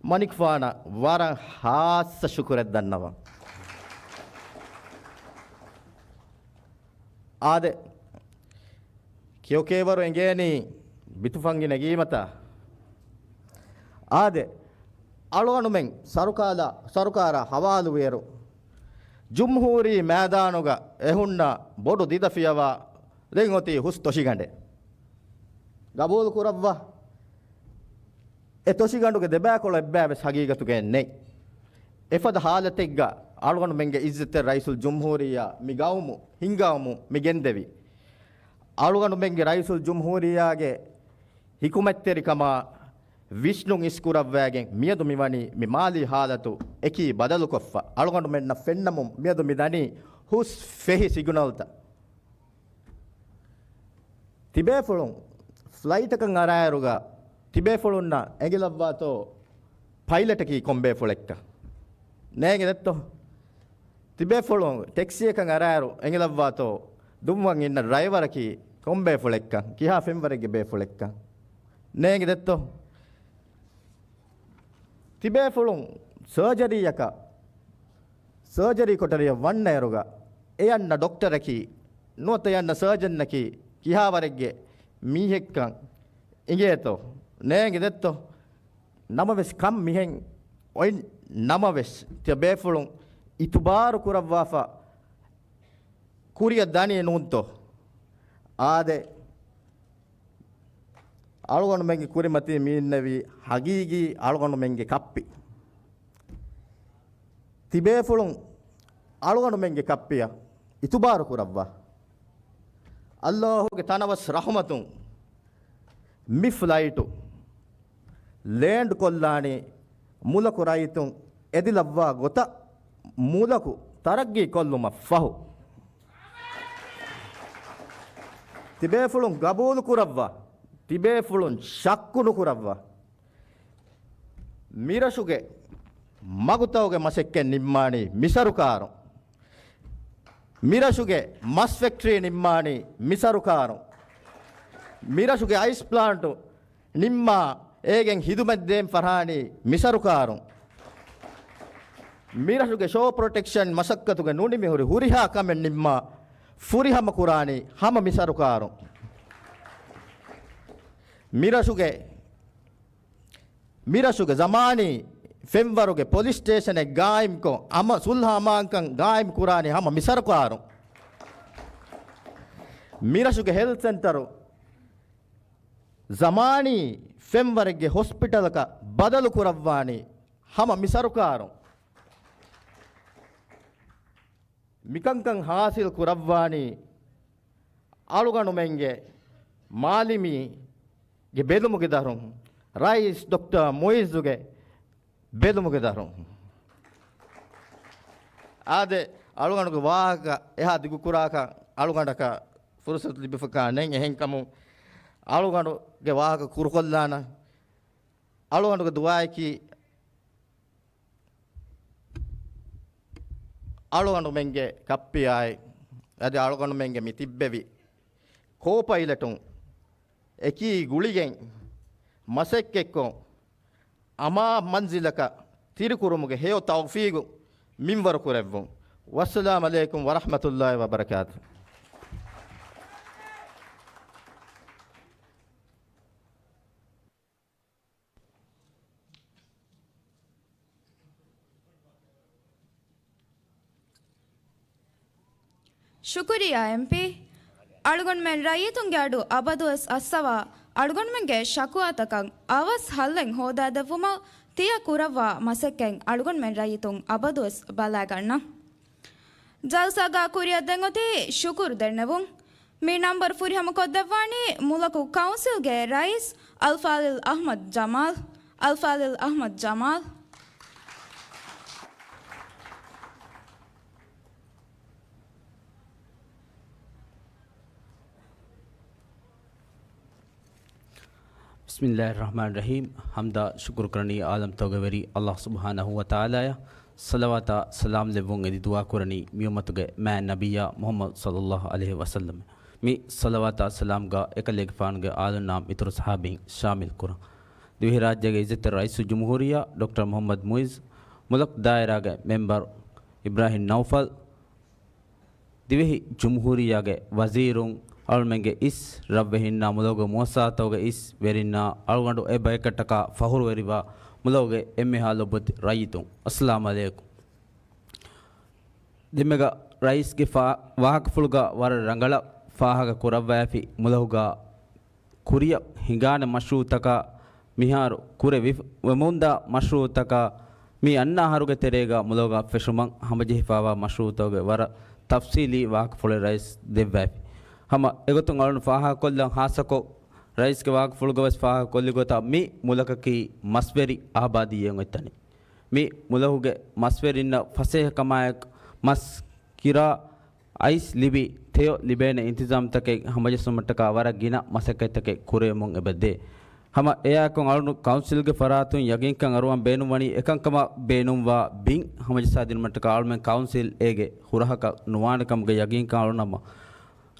މަނިކުފާނަށް ވަރަށް ޚާއްޞަ ޝުކުރެއް ދަންނަވަން. އާދެ، ކެޔޮކޭވަރު އެނގޭނީ ބިތުފަންގި ނެގީމަތާ. އާދެ، އަޅުގަނޑުމެން ސަރުކާލާ، ސަރުކާރާ ހަވާލުވިއިރު، ޖުމްހޫރީ މައިދާނުގަ އެހުންނަ ބޮޑު ދިދަ ފިޔަވާ ދެން އޮތީ ހުސް ތޮށިގަނޑެއް. ގަބޫލު ކުރައްވާ. އެ ތޮށިގަނޑުގެ ދެބައިކޮޅު އެއްބައިވެސް ހަގީގަތުގައެއް ނެތް. އެފަދަ ހާލަތެއްގަ އަޅުގަނޑުމެންގެ އިއްޒަތްތެރި ރައީސުލްޖުމްހޫރިއްޔާ މި ގައުމު ހިންގައުމު މި ގެންދެވި. އަޅުގަނޑުމެންގެ ރައީސުލްޖުމްހޫރިއްޔާގެ ހިކުމަތްތެރިކަމާ ވިސްނުން އިސްކުރައްވައިގެން މިއަދު މިވަނީ މި މާލީ ހާލަތު އެކީ ބަދަލުކޮށްފަ. އަޅުގަނޑުމެންނަށް ފެންނަމުން މިއަދު މި ދަނީ ހުސް ފެހި ސިގުނަލްތައް. ތިބޭފުޅުން ފްލައިޓަކަށް އަރާއިރުގަ ތިބޭފުޅުންނަށް އެނގިލައްވާތޯ ޕައިލަޓަކީ ކޮންބޭފުޅެއްކަން؟ ނޭނގެ ދެއްތޯ؟ ތިބޭފުޅުން ޓެކްސީއަކަށް އަރާއިރު އެނގިލައްވާތޯ ދުންވަން އިންނަ ޑްރައިވަރަކީ ކޮންބޭފުޅެއްކަން؟ ކިހާ ފެންވަރެއްގެ ބޭފުޅެއްކަން؟ ނޭނގެ ދެއްތޯ؟ ތިބޭފުޅުން ސަރޖަރީއަކަށް، ސަރޖަރީ ކޮޓަރިއަށް ވަންނައިރުގަ އެ އަންނަ ޑޮކްޓަރަކީ ނުވަތަ އެ އަންނަ ސަރޖަންއަކީ ކިހާވަރެއްގެ މީހެއްކަން އިނގޭތޯ؟ ނޭނގެ ދެއްތޯ؟ ނަމަވެސް ކަން މިހެން އޮތް ނަމަވެސް، ތިޔަ ބޭފުޅުން އިތުބާރު ކުރައްވާފަ ކުރިއަށް ދަނީ ނޫންތޯ؟ އާދެ، އަޅުގަނޑުމެންގެ ކުރިމަތީ މި އިންނެވީ ހަގީގީ އަޅުގަނޑުމެންގެ ކައްޕި. ތިބޭފުޅުން އަޅުގަނޑުމެންގެ ކައްޕިއަށް އިތުބާރު ކުރައްވާ. އައްލާހުގެ ތަނަވަސް ރަޙުމަތުން މި ފްލައިޓު ލޭންޑް ކޮށްލާނީ މުލަކު ރައްޔިތުން އެދިލައްވާ ގޮތަށް މުލަކު ތަރައްގީ ކޮށްލުމަށް ފަހު. ތިބޭފުޅުން ގަބޫލު ކުރައްވާ، ތިބޭފުޅުން ޝައްކު ނުކުރައްވާ. މިރަށުގެ މަގުތައުގެ މަސައްކަތް ނިންމާނީ މި ސަރުކާރުން. މިރަށުގެ މަސް ފެކްޓްރީ ނިންމާނީ މި ސަރުކާރުން. މިރަށުގެ އައިސް ޕްލާންޓު ނިންމާ އޭގެން ހިދުމަތް ދޭން ފަރާނީ މި ސަރުކާރުން. މިރަށުގެ ޝޯ ޕްރޮޓެކްޝަން މަސައްކަތުގެ ނުނިމިހުރި ހުރިހާ ކަމެއް ނިންމާ ފުރިހަމަ ކުރާނީ ހަމަ މި ސަރުކާރުން. މިރަށުގެ، މިރަށުގެ ޒަމާނީ ފެންވަރުގެ ޕޮލިސް ސްޓޭޝަނެއް ގާއިމްކޮށް، އަމަ، ސުލްހަ އަމާންކަން ގާއިމް ކުރާނީ ހަމަ މި ސަރުކާރުން. މިރަށުގެ ހެލްތް ސެންޓަރު ޒަމާނީ ފެންވަރެއްގެ ހޮސްޕިޓަލަކަށް ބަދަލު ކުރައްވާނީ ހަމަ މި ސަރުކާރުން. މިކަންކަން ހާސިލް ކުރައްވާނީ އަޅުގަނޑުމެންގެ މާލިމީގެ ބެލުމުގެ ދަށުން، ރައީސް ޑޮކްޓަރ މުއިއްޒުގެ ބެލުމުގެ ދަށުން. އާދެ، އަޅުގަނޑުގެ ވާހަކަ އެހާ ދިގުކުރާކަށް އަޅުގަނޑަކަށް ފުރުސަތު ލިބިފަކާ ނެތް. އެހެންކަމުން އަޅުގަނޑުގެ ވާހަކަ ކުރުކޮށްލާނަން. އަޅުގަނޑުގެ ދުޢާއަކީ އަޅުގަނޑުމެންގެ ކައްޕިއާއި އަދި އަޅުގަނޑުމެންގެ މި ތިއްބެވި ކޯޕައިލަޓުން އެކީ ގުޅިގެން މަސައްކަތްކޮށް، އަމާ މަންޒިލަކަށް ތިރިކުރުމުގެ ހެޔޮ ތައުފީގު މިންވަރު ކުރެއްވުން. ވައްސަލާމް ޢަލައިކުމް ވަރަޙްމަތުﷲި ވަބަރަކާތު. ޝުކުރިއްޔާ އެމްޕީ. އަޅުގަނޑުމެން ރައްޔިތުންގެ އަޑު އަބަދުވެސް އައްސަވާ، އަޅުގަނޑުމެންގެ ޝަކުވާތަކަށް އަވަސް ހައްލެއް ހޯދާދެއްވުމަށް ތިޔަ ކުރައްވާ މަސައްކަތް އަޅުގަނޑުމެން ރައްޔިތުން އަބަދުވެސް ބަލާގަންނަން. ޖަލްސާގާ ކުރިއަށް ދެން އޮތީ ޝުކުރު ދެންނެވުން. މި ނަންބަރު ފުރިހަމަކޮށްދެއްވާނީ މުލަކު ކައުންސިލްގެ ރައީސް އަލްފާޟިލް އަޙްމަދު ޖަމާލް. އަލްފާޟިލް އަޙްމަދު ޖަމާލް. ބިސްމިއްލާހިއްރަޙްމާނިއްރަޙީމް. ޙަމްދާ ޝުކުރު ކުރަނީ ޢާލަމްތަކުގެ ވެރި ﷲ ސުބްޙާނަހޫ ވަތަޢާލާއަށް. ޞަލަވާތާ ސަލާމް ލެއްވުން އެދި ދުޢާ ކުރަނީ މި އުއްމަތުގެ މާތް ނަބިއްޔާ މުޙައްމަދު ޞައްލައްލާހު ޢަލައިހި ވަސައްލަމް. މި ޞަލަވާތާ ސަލާމްގަ އެކަލޭގެފާނުގެ އާލުންނާ މިތުރު ޞަޙާބީން ޝާމިލް ކުރަން. ދިވެހިރާއްޖޭގެ ޢިއްޒަތްތެރި ރައީސުލްޖުމްހޫރިއްޔާ ޑޮކްޓަރ މުޙައްމަދު މުޢިއްޒު، މުލަކު ދާއިރާގެ މެމްބަރު އިބްރާހިމް ނައުފަލް، ދިވެހި ޖުމްހޫރިއްޔާގެ ވަޒީރުން، އަޅުމެންގެ އިސް ރަށްވެހިންނާ މުލަކުގެ މުއައްސަސާތަކުގެ އިސް ވެރިންނާ، އަޅުގަނޑު އެ ބަޔަކަށްޓަކާ ފަޚުރުވެރިވާ މުލަހުގެ އެންމެހާ ލޮބުވެތި ރައްޔިތުން، އައްސަލާމު ޢަލައިކުމް. ދެންމެގަ ރައީސްގެ ފާ-، ވާހަކަފުޅުގަ ވަރަށް ރަނގަޅަށް ފާހަގަ ކުރައްވައިފި މުލަހުގަ ކުރިއަށް ހިނގާނެ މަޝްރޫޢުތަކާ މިހާރު ކުރެ ވި-، ވެމުންދާ މަޝްރޫޢުތަކާ މި އަންނަ އަހަރުގެ ތެރޭގަ މުލަހުގަ ފެށުމަށް ހަމަޖެހިފާވާ މަޝްރޫޢުތަކުގެ ވަރަށް ތަފްސީލީ ވާހަކަފުޅެއް ރައީސް ދެއްވައިފި. ހަމަ އެގޮތުން އަޅުން ފާހަގަކޮށްލަން ހާއްސަކޮށް ރައީސްގެ ވާހަކަފުޅުގަވެސް ފާހަގަކޮށްލި ގޮތަށް މި މުލަކަކީ މަސްވެރި އާބާދީއެއް އޮތް ތަނެއް. މި މުލަހުގެ މަސްވެރިންނަށް ފަސޭހަކަމާއެކު މަސް ކިރާ އައިސް ލިބި ތެޔޮ ލިބޭނެ އިންތިޒާމްތަކެއް ހަމަޖެއްސުމަށްޓަކާ ވަރަށް ގިނަ މަސައްކަތްތަކެއް ކުރެވެމުން އެބަ ދޭ. ހަމަ އެއާއެކު އަޅުނު ކައުންސިލްގެ ފަރާތުން ޔަގީންކަން އަރުވަން ބޭނުންވަނީ އެކަންކަމަށް ބޭނުންވާ ބިން ހަމަޖައްސާދިނުމަށްޓަކާ އަޅުމެން ކައުންސިލް އޭގެ ހުރަހަކަށް ނުވާނެ ކަމުގެ ޔަގީންކަން އަޅުނަމަ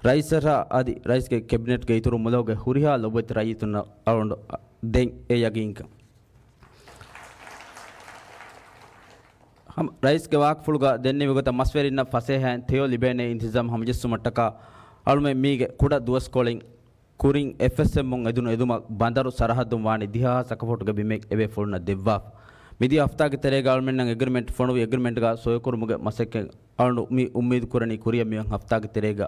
ރައީސަށާ އަދި ރައީސްގެ ކެބިނެޓްގެ އިތުރު މުލަހުގެ ހުރިހާ ލޮބުވެތި ރައްޔިތުންނަށް އަޅުނޑު ދެން އެ ޔަގީންކަން. ހަމަ ރައީސްގެ ވާހަކަފުޅުގަ ދެންނެވި ގޮތަށް މަސްވެރިންނަށް ފަސޭހައިން ތެޔޮ ލިބޭނެ އިންތިޒާމް ހަމަޖެއްސުމަށްޓަކާ އަޅުމެން މީގެ ކުޑަ ދުވަސްކޮޅިން ކުރިން އެފްއެސްއެމުން އެދުނު އެދުމަށް ބަނދަރު ސަރަހައްދުން ވާނީ ދިހަ ހާސް އަކަފޫޓުގެ ބިމެއް އެބޭފުޅުންނަށް ދެއްވާފަ. މިދިޔަ ހަފްތާގެ ތެރޭގަ އަޅުމެންނަށް އެގްރިމެންޓް ފޮނުވި އެގްރިމެންޓްގަ ސޮއިކުރުމުގެ މަސައްކަތް އަޅުނު މި އުއްމީދު ކުރަނީ ކުރިއަށް މިއޮތް ހަފްތާގެ ތެރޭގަ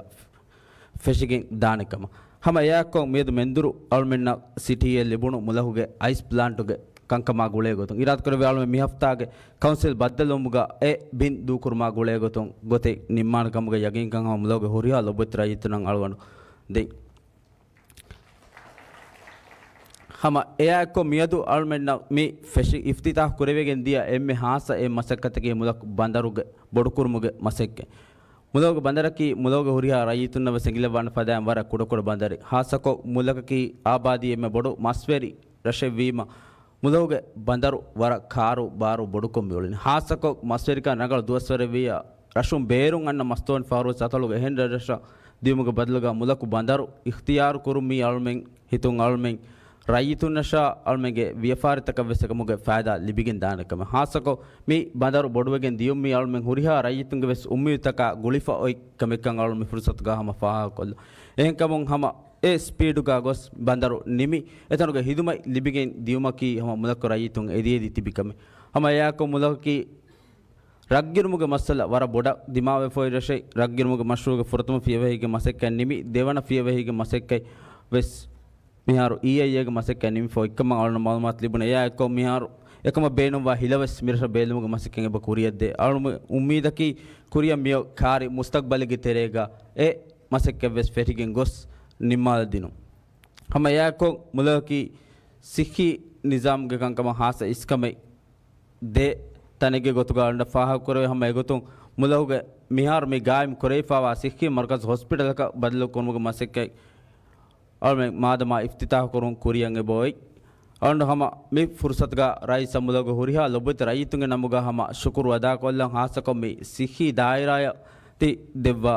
ފެށިގެން ދާނެ ކަމަށް. ހަމަ އެއާއެކު މިއަދު މެންދުރު އަޅުމެންނަށް ސިޓީއެއް ލިބުނު މުލަހުގެ އައިސް ޕްލާންޓުގެ ކަންކަމާ ގުޅޭ ގޮތުން އިރާދަކުރެއްވި އަޅުމެން މި ހަފްތާގެ ކައުންސިލް ބައްދަލުވުމުގަ އެ ބިން ދޫކުރުމާ ގުޅޭ ގޮތުން ގޮތެއް ނިންމާނެ ކަމުގެ ޔަގީންކަން ހަމަ މުލަހުގެ ހުރިހާ ލޮބުވެތި ރައްޔިތުންނަށް އަޅުގަނޑު ދެން. ހަމަ އެއާއެކު މިއަދު އަޅުމެންނަށް މި ފެށި އިފްތިތާހު ކުރެވިގެން ދިޔަ އެންމެ ހާއްސަ އެއް މަސައްކަތަކީ މުލަކު ބަނދަރުގެ ބޮޑުކުރުމުގެ މަސައްކަތް. މުލަކު ބަނދަރަކީ މުލަކުގެ ހުރިހާ ރައްޔިތުންނަށް ވެސް އެނގިލައްވާނެ ފަދައިން ވަރަށް ކުޑަކުޑަ ބަނދަރެއް. ހާއްސަކޮށް މުލަކަކީ އާބާދީ އެންމެ ބޮޑު މަސްވެރި ރަށެއްވީމަ، މުލަކުގެ ބަނދަރު ވަރަށް ކާރު ބާރު ބޮޑުކޮށް މިއުޅެނީ. ހާއްސަކޮށް މަސްވެރިކަން ރަނގަޅު ދުވަސްވަރެއްވިއްޔާ، ރަށުން ބޭރުން އަންނަ މަސްތޯނި ފަހަރުވެސް އަތޮޅުގެ އެހެން ރަށްރަށަށް ދިޔުމުގެ ބަދަލުގަ މުލަކު ބަނދަރު އިޚްތިޔާރު ކުރުން މީ އަޅުމެން ހިތުން އަޅުމެން ރައްޔިތުންނަށާ އަޅުމެންގެ ވިޔަފާރިތަކަށް ވެސް އެކަމުގެ ފައިދާ ލިބިގެން ދާނެ ކަމެއް. ހާއްސަކޮށް މި ބަނދަރު ބޮޑުވެގެން ދިޔުން މީ އަޅުމެން ހުރިހާ ރައްޔިތުންގެ ވެސް އުއްމީދުތަކާ ގުޅިފަ އޮތް ކަމެއްކަން އަޅުން މި ފުރުސަތުގަ ހަމަ ފާހަގަކޮށްލަން. އެހެންކަމުން ހަމަ އެ ސްޕީޑުގަ ގޮސް ބަނދަރު ނިމި، އެތަނުގެ ހިދުމަތް ލިބިގެން ދިޔުމަކީ ހަމަ މުލަކު ރައްޔިތުން އެދި އެދި ތިބި ކަމެއް. ހަމަ އެއާއެކު މުލަކަކީ ރަށްގިރުމުގެ މައްސަލަ ވަރަށް ބޮޑަށް ދިމާވެފައި ރަށެއް. ރަށްގިރުމުގެ މަޝްރޫޢުގެ ފުރަތަމަ ފިޔަވަހީގެ މަސައްކަތް ނިމި، ދެވަނަ ފިޔަވަހީގެ މަސައްކަތް ވެސް މިހާރު އީއައިއޭގެ މަސައްކަތް ނިމިފަ އޮތްކަމަށް އަޅުން މައުލޫމާތު ލިބުނު. އެއާއެކު މިހާރު އެކަމަށް ބޭނުންވާ ހިލަވެސް މިރަށަށް ބޭލުމުގެ މަސައްކަތް އެބަ ކުރިއަށްދޭ. އަޅުން އުއްމީދަކީ ކުރިއަށް މިއޮތް ކާރި މުސްތަގްބަލެއްގެ ތެރޭގަ އެ މަސައްކަތްވެސް ފެށިގެން ގޮސް ނިންމާލަދިނުން. ހަމަ އެއާއެކު މުލަކަކީ ސިއްހީ ނިޒާމްގެ ކަންކަމަށް ހާއްސަ އިސްކަމެއް ދޭ ތަނެއްގެ ގޮތުގަ އަޅުން ފާހަގަކުރެވޭ. ހަމަ އެގޮތުން މުލަކުގެ މިހާރު މި ގާއިމް ކުރެވިފާވާ ސިއްހީ މަރުކަޒު ހޮސްޕިޓަލަކަށް ބަދަލު ކުރުމުގެ މަސައްކަތް އަޅުމެން މާދަމާ އިފްތިތާހު ކުރުން ކުރިއަށް އެބައޮތް. އަޅުން ހަމަ މި ފުރުސަތުގަ ރައީސަށް މުލަކުގެ ހުރިހާ ލޮބުވެތި ރައްޔިތުންގެ ނަމުގަ ހަމަ ޝުކުރު އަދާކޮށްލަން. ހާއްސަކޮށް މި ސިއްހީ ދާއިރާއަށް ތި ދެއްވާ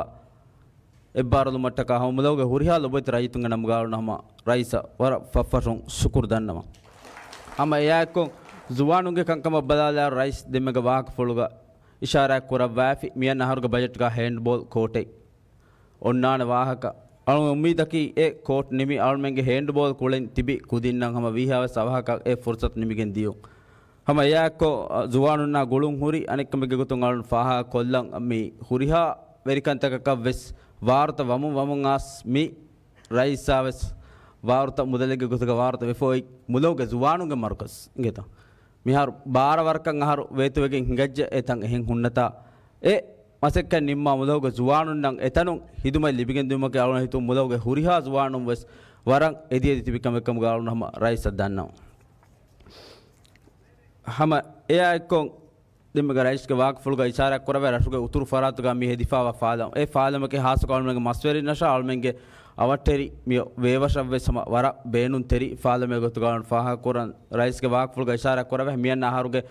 އެއްބާރުލުމަށްޓަކާ ހަމަ މުލަކުގެ ހުރިހާ ލޮބުވެތި ރައްޔިތުންގެ ނަމުގަ އަޅުން ހަމަ ރައީސަށް ވަރަށް ފަށްފަށުން ޝުކުރު ދަންނަވަން. ހަމަ އެއާއެކު ޒުވާނުންގެ ކަންކަމަށް ބަލާލާ ރައީސް ދެންމެގެ ވާހަކަފުޅުގަ އިޝާރާތް ކުރައްވައިފި މިއަންނަ އަހަރުގެ ބަޖެޓްގަ ހޭންޑްބޯލް ކޯޓެއް އޮންނާނެ ވާހަކަ. އަޅުން އުއްމީދަކީ އެ ކޯޓް ނިމި އަޅުމެންގެ ހޭންޑްބޯލް ކުޅެން ތިބި ކުދިންނަށް ހަމަ ވީހާވެސް އަވަހަކަށް އެ ފުރުސަތު ނިމިގެން ދިޔުން. ހަމަ އެއާއެއްކޮށް، އަ، ޒުވާނުންނާ ގުޅުން ހުރި އަނެއްކަމެއްގެ ގޮތުން އަޅުން ފާހަގަ ކޮށްލަން މި ހުރިހާ ވެރިކަންތަކަކަށް ވެސް ވާރުތަ ވަމުން ވަމުން އާސް މި ރައީސާ ވެސް ވާރުތަ މުދަލެއްގެ ގޮތުގަ ވާރުތަ ވެފަ އޮތް މުލަކުގެ ޒުވާނުންގެ މަރުކަޒް އިނގޭތަ؟ މިހާރު ބާރަ ވަރަކަށް އަހަރު ވޭތުވެގެން ހިނގައްޖެ އެތަން އެހެން ހުންނަތާ އެ މަސައްކަތް ނިންމާ މުލަކުގެ ޒުވާނުންނަށް އެތަނުން ހިދުމަތް ލިބިގެން ދިއުމަކީ އަޅުން ހިތުން މުލަކުގެ ހުރިހާ ޒުވާނުން ވެސް ވަރަށް އެދި އެދި ތިބި ކަމެއް ކަމުގަ އަޅުން ހަމަ ރައީސަށް ދަންނަވަން. ހަމަ އެއާއެއްކޮށް، ދެންމެގަ ރައީސްގެ ވާހަކަފުޅުގަ އިޝާރާތް ކުރައްވާ ރަށުގެ އުތުރު ފަރާތުގަ މި ހެދިފާވާ ފާލަން، އެ ފާލަމަކީ ހާއްސަކޮށް އަޅުމެންގެ މަސްވެރިންނަށާ އަޅުމެންގެ އަވަށްޓެރި މި ވޭވަށަށްވެސް ހަމަ ވަރަށް ބޭނުންތެރި ފާލަމެއް ގޮތުގަ އަޅުން ފާހަގަކުރަން. ރައީސްގެ ވާހަކަފުޅުގަ އިޝާރާތް ކުރައްވާ މިއަންނަ އަހަރުގެ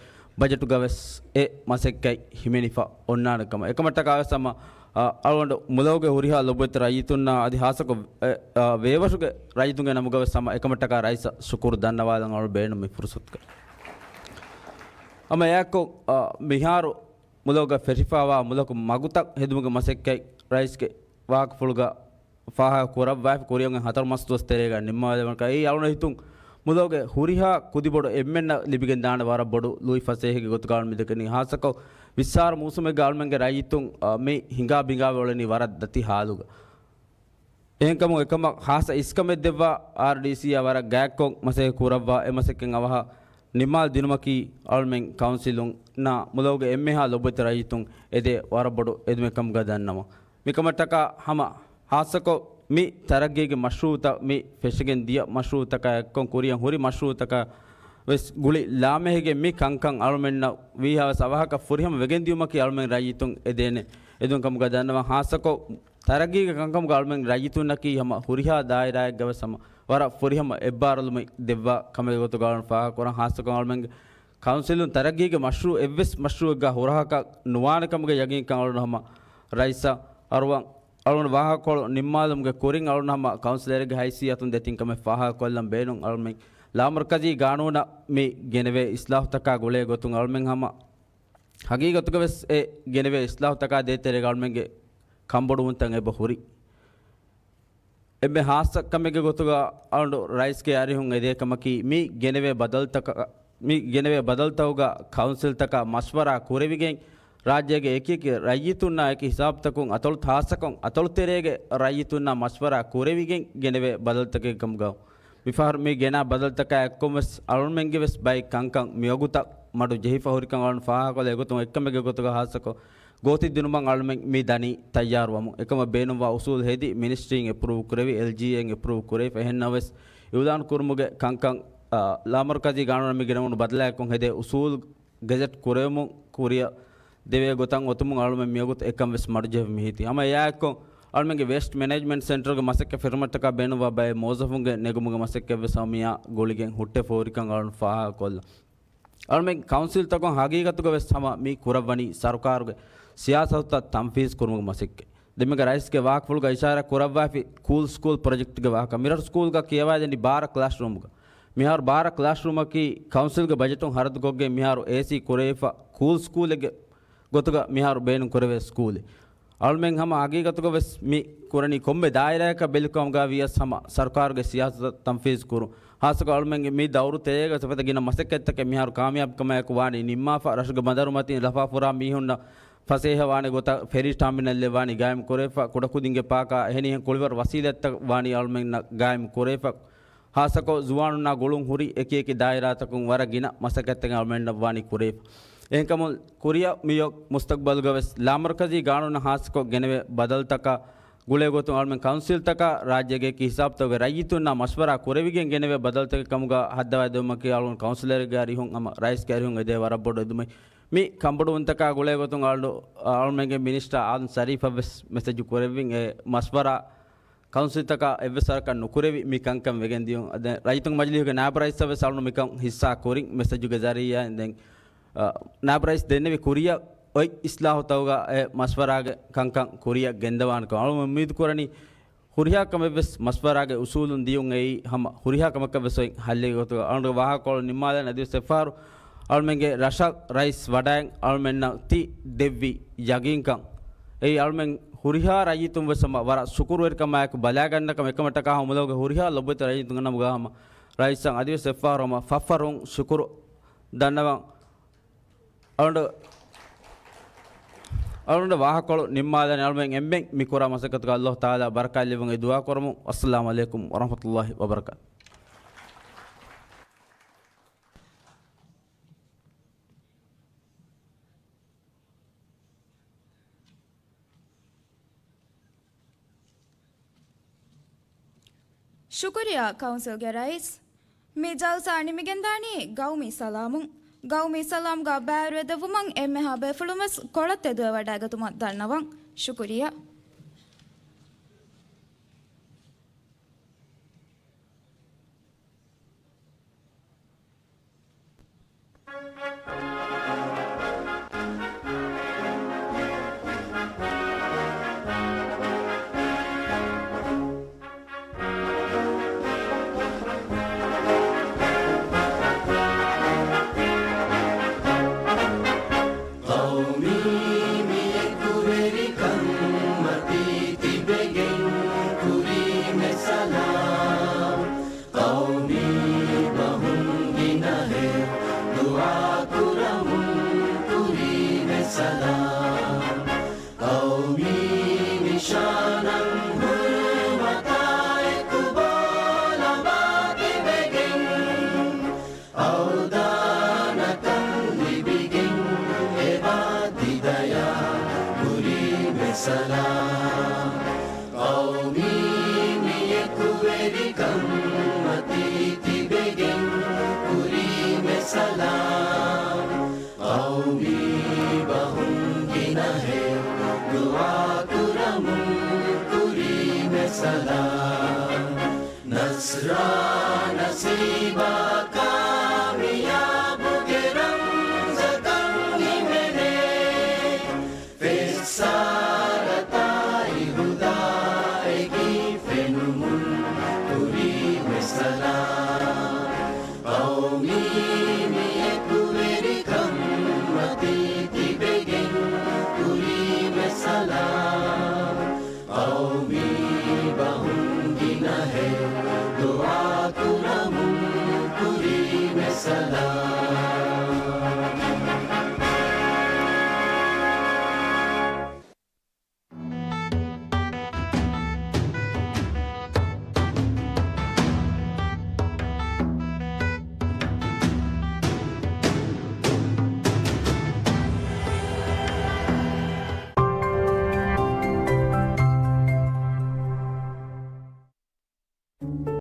ބަޖެޓުގަވެސް އެ މަސައްކަތް ހިމެނިފަ އޮންނާނެ ކަމަށް. އެކަމަށްޓަކާވެސް ހަމަ، އަ، އަޅުގަނޑު މުލަކުގެ ހުރިހާ ލޮބުވެތި ރައްޔިތުންނާ އަދި ހާއްސަކޮށް، އެ، އަ، ވޭވަށުގެ ރައްޔިތުންގެ ނަމުގަވެސް ހަމަ އެކަމަށްޓަކާ ރައީސަށް ޝުކުރު ދަންނަވާލަން އަޅު ބޭނުން މި ފުރުސަތުގަ. ހަމަ އެއާއެކު، އަ، މިހާރު މުލަކުގަ ފެށިފާވާ މުލަކު މަގުތައް ހެދުމުގެ މަސައްކަތް ރައީސްގެ ވާހަކަފުޅުގަ ފާހަގަ ކުރައްވާފި ކުރިއަށް ހަތަރު މަސް ދުވަސް ތެރޭގަ ނިންމާލެވުނު ކަމަށް. އެއީ އަޅުން ހިތުން މުލޯގެ ހުރިހާ ކުދިބޮޑު އެންމެންނަށް ލިބިގެން ދާނެ ވަރަށް ބޮޑު ލުއިފަސޭހައެއްގެ ގޮތުގަ އަޅުމެން ދެކެނީ. ހާއްސަކޮށް ވިއްސާރަ މޫސުމެއްގަ އަޅުމެންގެ ރައްޔިތުން، އަ، މި ހިނގާ ބިނގާވެ އުޅެނީ ވަރަށް ދަތި ހާލުގަ. އެހެންކަމުން އެކަމަށް ހާއްސަ އިސްކަމެއް ދެއްވާ އާރްޑީސީއާ ވަރަށް ގާތްކޮށް މަސައްކަތް ކުރައްވާ އެ މަސައްކަތް އަވަހަށް ނިންމާލަ ދިނުމަކީ އަޅުމެން ކައުންސިލުންނާ މުލޯގެ އެންމެހާ ލޮބުވެތި ރައްޔިތުން އެދޭ ވަރަށް ބޮޑު އެދުމެއް ކަމުގަ ދަންނަވަން. މިކަމަށްޓަކާ ހަމަ ހާއްސަކޮށް މި ތަރައްގީގެ މަޝްރޫއުތައް، މި ފެށިގެން ދިޔަ މަޝްރޫއުތަކާ އެއްކޮށް ކުރިއަށް ހުރި މަޝްރޫއުތަކާ ވެސް ގުޅި ލާމެހިގެން މި ކަންކަން އަޅުމެންނަށް ވީހާވެސް އަވަހަކަށް ފުރިހަމަ ވެގެން ދިޔުމަކީ އަޅުމެން ރައްޔިތުން އެދޭނެ އެދުން ކަމުގަ ދަންނަވަން. ހާއްސަކޮށް ތަރައްގީގެ ކަންކަމުގަ އަޅުމެން ރައްޔިތުންނަކީ ހަމަ ހުރިހާ ދާއިރާއެއްގަ ވެސް ހަމަ ވަރަށް ފުރިހަމަ އެއްބާރުލުމެއް ދެއްވާ ކަމެއް ގޮތުގަ އަޅުން ފާހަގަކުރަން. ހާއްސަކޮށް އަޅުމެންގެ ކައުންސިލުން ތަރައްގީގެ މަޝްރޫއު އެއްވެސް މަޝްރޫއެއްގަ ހުރަހަކަށް ނުވާނެ ކަމުގެ ޔަގީންކަން އަޅުން ހަމަ ރައީސަށް އަރުވަން. އަޅުން ވާހަކަކޮޅު ނިންމާލުމުގެ ކުރިން އަޅުން ހަމަ ކައުންސިލަރެއްގެ ހައިސިއްޔަތުން ދެތިން ކަމެއް ފާހަގަކޮށްލަން ބޭނުން. އަޅުމެން ލާމަރުކަޒީ ގާނޫނަށް މި ގެނެވޭ އިސްލާހުތަކާ ގުޅޭ ގޮތުން އަޅުމެން ހަމަ ހަގީގަތުގަ ވެސް އެ ގެނެވޭ އިސްލާހުތަކާ ދޭތެރޭގަ އަޅުމެންގެ ކަންބޮޑުވުންތައް އެބަ ހުރި. އެންމެ ހާއްސަ ކަމެއްގެ ގޮތުގަ އަޅުގަނޑު ރައީސްގެ އަރިހުން އެދޭ ކަމަކީ، މި ގެނެވޭ ބަދަލުތަކަށް، މި ގެނެވޭ ބަދަލުތަކުގަ ކައުންސިލްތަކަށް މަޝްވަރާ ކުރެވިގެން، ރާއްޖޭގެ އެކިއެކި ރައްޔިތުންނާ އެކި ހިސާބުތަކުން އަތޮޅު، ހާއްސަކޮށް އަތޮޅުތެރޭގެ ރައްޔިތުންނާ މަޝްވަރާ ކުރެވިގެން ގެނެވޭ ބަދަލުތަކެއް ކަމުގަ، މިފަހަރު މި ގެނާ ބަދަލުތަކާ އެއްކޮށް ވެސް އަޅުމެންގެ ވެސް ބައެއް ކަންކަން މިވަގުތަށް މަޑު ޖެހިފަ ހުރިކަން އަޅުން ފާހަގަކޮށްލަ އެގޮތުން އެއްކަމެއްގެ ގޮތުގަ ހާއްސަކޮށް ގޯތި ދިނުމަށް އަޅުމެން މި ދަނީ ތައްޔާރުވަމުން. އެކަމަށް ބޭނުންވާ އުސޫލު ހެދި މިނިސްޓްރީން އެޕްރޫވް ކުރެވި، އެލްޖީއޭން އެޕްރޫވް ކުރެވިފަ. އެހެންނަމަވެސް އިއުލާން ކުރުމުގެ ކަންކަން، އާ، ލާމަރުކަޒީ ގާނޫނަށް މި ގެނެވުނު ބަދަލާއެއްކޮށް ހެދޭ އުސޫލު ގެޒެޓް ކުރެވެމުން ކުރިއަށް ދެވޭ ގޮތަށް އޮތުމުން އަޅުމެން މިވަގުތު އެކަން ވެސް މަޑުޖެހިފަ މިހިތީ. ހަމަ އެއާއެއްކޮށް އަޅުމެންގެ ވޭސްޓް މެނޭޖްމަންޓް ސެންޓަރުގެ މަސައްކަތް ފެށުމަށްޓަކާ ބޭނުންވާ ބައެއް މުވައްޒަފުންގެ ނެގުމުގެ މަސައްކަތް ވެސް ހަމަ މިއާ ގުޅިގެން ހުއްޓެފަ ހުރިކަން އަޅުން ފާހަގަކޮށްލަން. އަޅުމެން ކައުންސިލްތަކުން ހަގީގަތުގަ ވެސް ހަމަ މި ކުރައްވަނީ ސަރުކާރުގެ ސިޔާސަތުތައް ތަންފީޒް ކުރުމުގެ މަސައްކަތް. ދެންމެގަ ރައީސްގެ ވާހަކަފުޅުގަ އިޝާރާތް ކުރައްވާފި ކޫލް ސްކޫލް ޕްރޮޖެކްޓްގެ ވާހަކަ. މިރަށު ސްކޫލްގަ ކިޔަވާދެނީ ބާރަ ކްލާސްރޫމުގަ. މިހާރު ބާރަ ކްލާސްރޫމަކީ ކައުންސިލްގެ ބަޖެޓުން ހަރަދުކޮށްގެން މިހާރު އޭސީ ކުރެވިފަ ކޫލް ސްކޫލެއްގެ ގޮތުގަ މިހާރު ބޭނުން ކުރެވޭ ސްކޫލެއް. އަޅުމެން ހަމަ ހަގީގަތުގަ ވެސް މި ކުރަނީ ކޮންމެ ދާއިރާއަކަށް ބެލިކަމުގަ ވިޔަސް ހަމަ ސަރުކާރުގެ ސިޔާސަތަށް ތަންފީޒް ކުރުން. ހާއްސަކޮށް އަޅުމެންގެ މި ދައުރު ތެރޭގަ ސިފަތަށް ގިނަ މަސައްކަތްތަކެއް މިހާރު ކާމިޔާބުކަމާއެކު ވާނީ ނިންމާފަ، ރަށުގެ ބަނދަރު މަތިން ލަފާ ފުރާ މީހުންނަށް ފަސޭހަ ވާނެ ގޮތަށް ފެރީ ޓާމިނަލްއެއް ވާނީ ގާއިމް ކުރެވިފަ، ކުޑަކުދިންގެ ޕާކާ އެހެނިހެން ކުޅިވަރު ވަސީލަތްތައް ވާނީ އަޅުމެންނަށް ގާއިމް ކުރެވިފަ. ހާއްސަކޮށް ޒުވާނުންނާ ގުޅުން ހުރި އެކި އެކި ދާއިރާތަކުން ވަރަށް ގިނަ މަސައްކަތްތަކެއް އަޅުމެންނަށް ވާނީ ކުރެވިފަ. އެހެންކަމުން ކުރިއަށް މިއޮތް މުސްތަގްބަލުގަ ވެސް ލާމަރުކަޒީ ގާނޫނަށް ހާއްސަކޮށް ގެނެވޭ ބަދަލުތަކާ ގުޅޭ ގޮތުން އަޅުމެން ކައުންސިލްތަކާ ރާއްޖޭގެ އެކި ހިސާބުތަކުގެ ރައްޔިތުންނާ މަޝްވަރާ ކުރެވިގެން ގެނެވޭ ބަދަލުތަކެއް ކަމުގަ ހައްދަވާދެވުމަކީ އަޅުގަނޑު ކައުންސިލަރެއްގެ އަރިހުން ހަމަ ރައީސްގެ އަރިހުން އެދޭ ވަރަށް ބޮޑު އެދުމެއް. މި ކަންބޮޑުވުންތަކާ ގުޅޭ ގޮތުން އަޅު-، އަޅުމެންގެ މިނިސްޓަރ އާދަމް ޝަރީފަށް ވެސް މެސެޖު ކުރެއްވިން އެ މަޝްވަރާ ކައުންސިލްތަކާ އެއްވެސް ވަރަކަށް ނުކުރެވި މި ކަންކަން ވެގެން ދިޔުން. ދެން ރައްޔިތުންގެ މަޖިލީހުގެ ނާއިބު ރައީސަށް ވެސް އަޅުން މިކަން ހިއްސާ ކުރިން މެސެޖުގެ ޒަރީއާއިން. ދެން، އަ، ނާއިބު ރައީސް ދެންނެވި ކުރިއަށް އޮތް އިސްލާހުތަކުގަ އެ މަޝްވަރާގެ ކަންކަން ކުރިއަށް ގެންދަވާނެކަން. އަޅުން އުއްމީދު ކުރަނީ ހުރިހާ ކަމެއްވެސް މަޝްވަރާގެ އުސޫލުން ދިޔުން އެއީ ހަމަ ހުރިހާ ކަމަކަށްވެސް އޮތް ހައްލެއްގެ ގޮތުގަ. އަޅުގަނޑު ވާހަކަކޮޅު ނިންމާލަން އަދިވެސް އެއްފަހަރު އަޅުމެންގެ ރަށަށް ރައީސް ވަޑައިން އަޅުމެންނަށް ތި ދެއްވި ޔަގީންކަން. އެއީ އަޅުމެން ހުރިހާ ރައްޔިތުން ވެސް ހަމަ ވަރަށް ޝުކުރުވެރިކަމާއެކު ބަލާގަންނަ ކަމެއް. އެކަމަށްޓަކާ ހަމަ މުލޯގެ ހުރިހާ ލޮބުވެތި ރައްޔިތުންގެ ނަމުގަ ހަމަ ރައީސަށް އަދިވެސް އެއްފަހަރު ހަމަ ފަށްފަށުން ޝުކުރު ދަންނަވަން. އަޅުގަނޑު، އަޅުގަނޑު ވާހަކަކޮޅު ނިންމާލަން. އަޅުމެން އެންމެން މި ކުރާ މަސައްކަތުގަ ﷲ ތަޢާލާ ބަރަކާތް ލެއްވުން އެ ދުޢާ ކުރަމުން. އައްސަލާމު ޢަލައިކުމް ވަރަޙްމަތުﷲ ވަބަރަކާތު. ޝުކުރިއްޔާ ކައުންސިލްގެ ރައީސް. މި ޖަލްސާ ނިމިގެންދާނީ ގައުމީ ސަލާމުން. ގައުމީ ސަލާމްގަ ބައިވެރިވެދެއްވުމަށް އެންމެހާ ބޭފުޅުންވެސް ކޮޅަށް ތެދުވެވަޑައިގަތުމަށް ދަންނަވަން. ޝުކުރިއްޔާ. ޤައުމީ މި އެކުވެރިކަން ސަލާމް. ޤައުމީ ނިޝާނަށް ހުރުމަތާއެކު ބޯލަމާ ތިބެގެން، އަވްދާނަކަން ލިބިގެން އެބާ ތި ދަޔާ ކުރީމެ ސަލާމް. ޤައުމީ މިއެކުވެރިކަން މަތީ ތިބެގެން ކުރީމެ ސަލާމް. ޤައުމީ ބަހުން ގިނަހެއް ދުޢާ ކުރަމުން ކުރީމެ ސަލާމް. ނަޞްރާ ނަސީބާ ކާމިޔާބުގެ ރަމްޒަކަށް ހިމެނޭ، ފެއްސާރަތާއި ހުދާއެކީ ފެނުމުން ކުރީމެ ސަލާމް. ޤައުމީ މިއެކުވެރިކަން މަތީ ތިބެގެން ކުރީމެ ސަލާމް. ޤައުމީ ބަހުން ގިނަހެއް ދުޢާ ކުރަމުން ކުރީމެ ސަލާމް.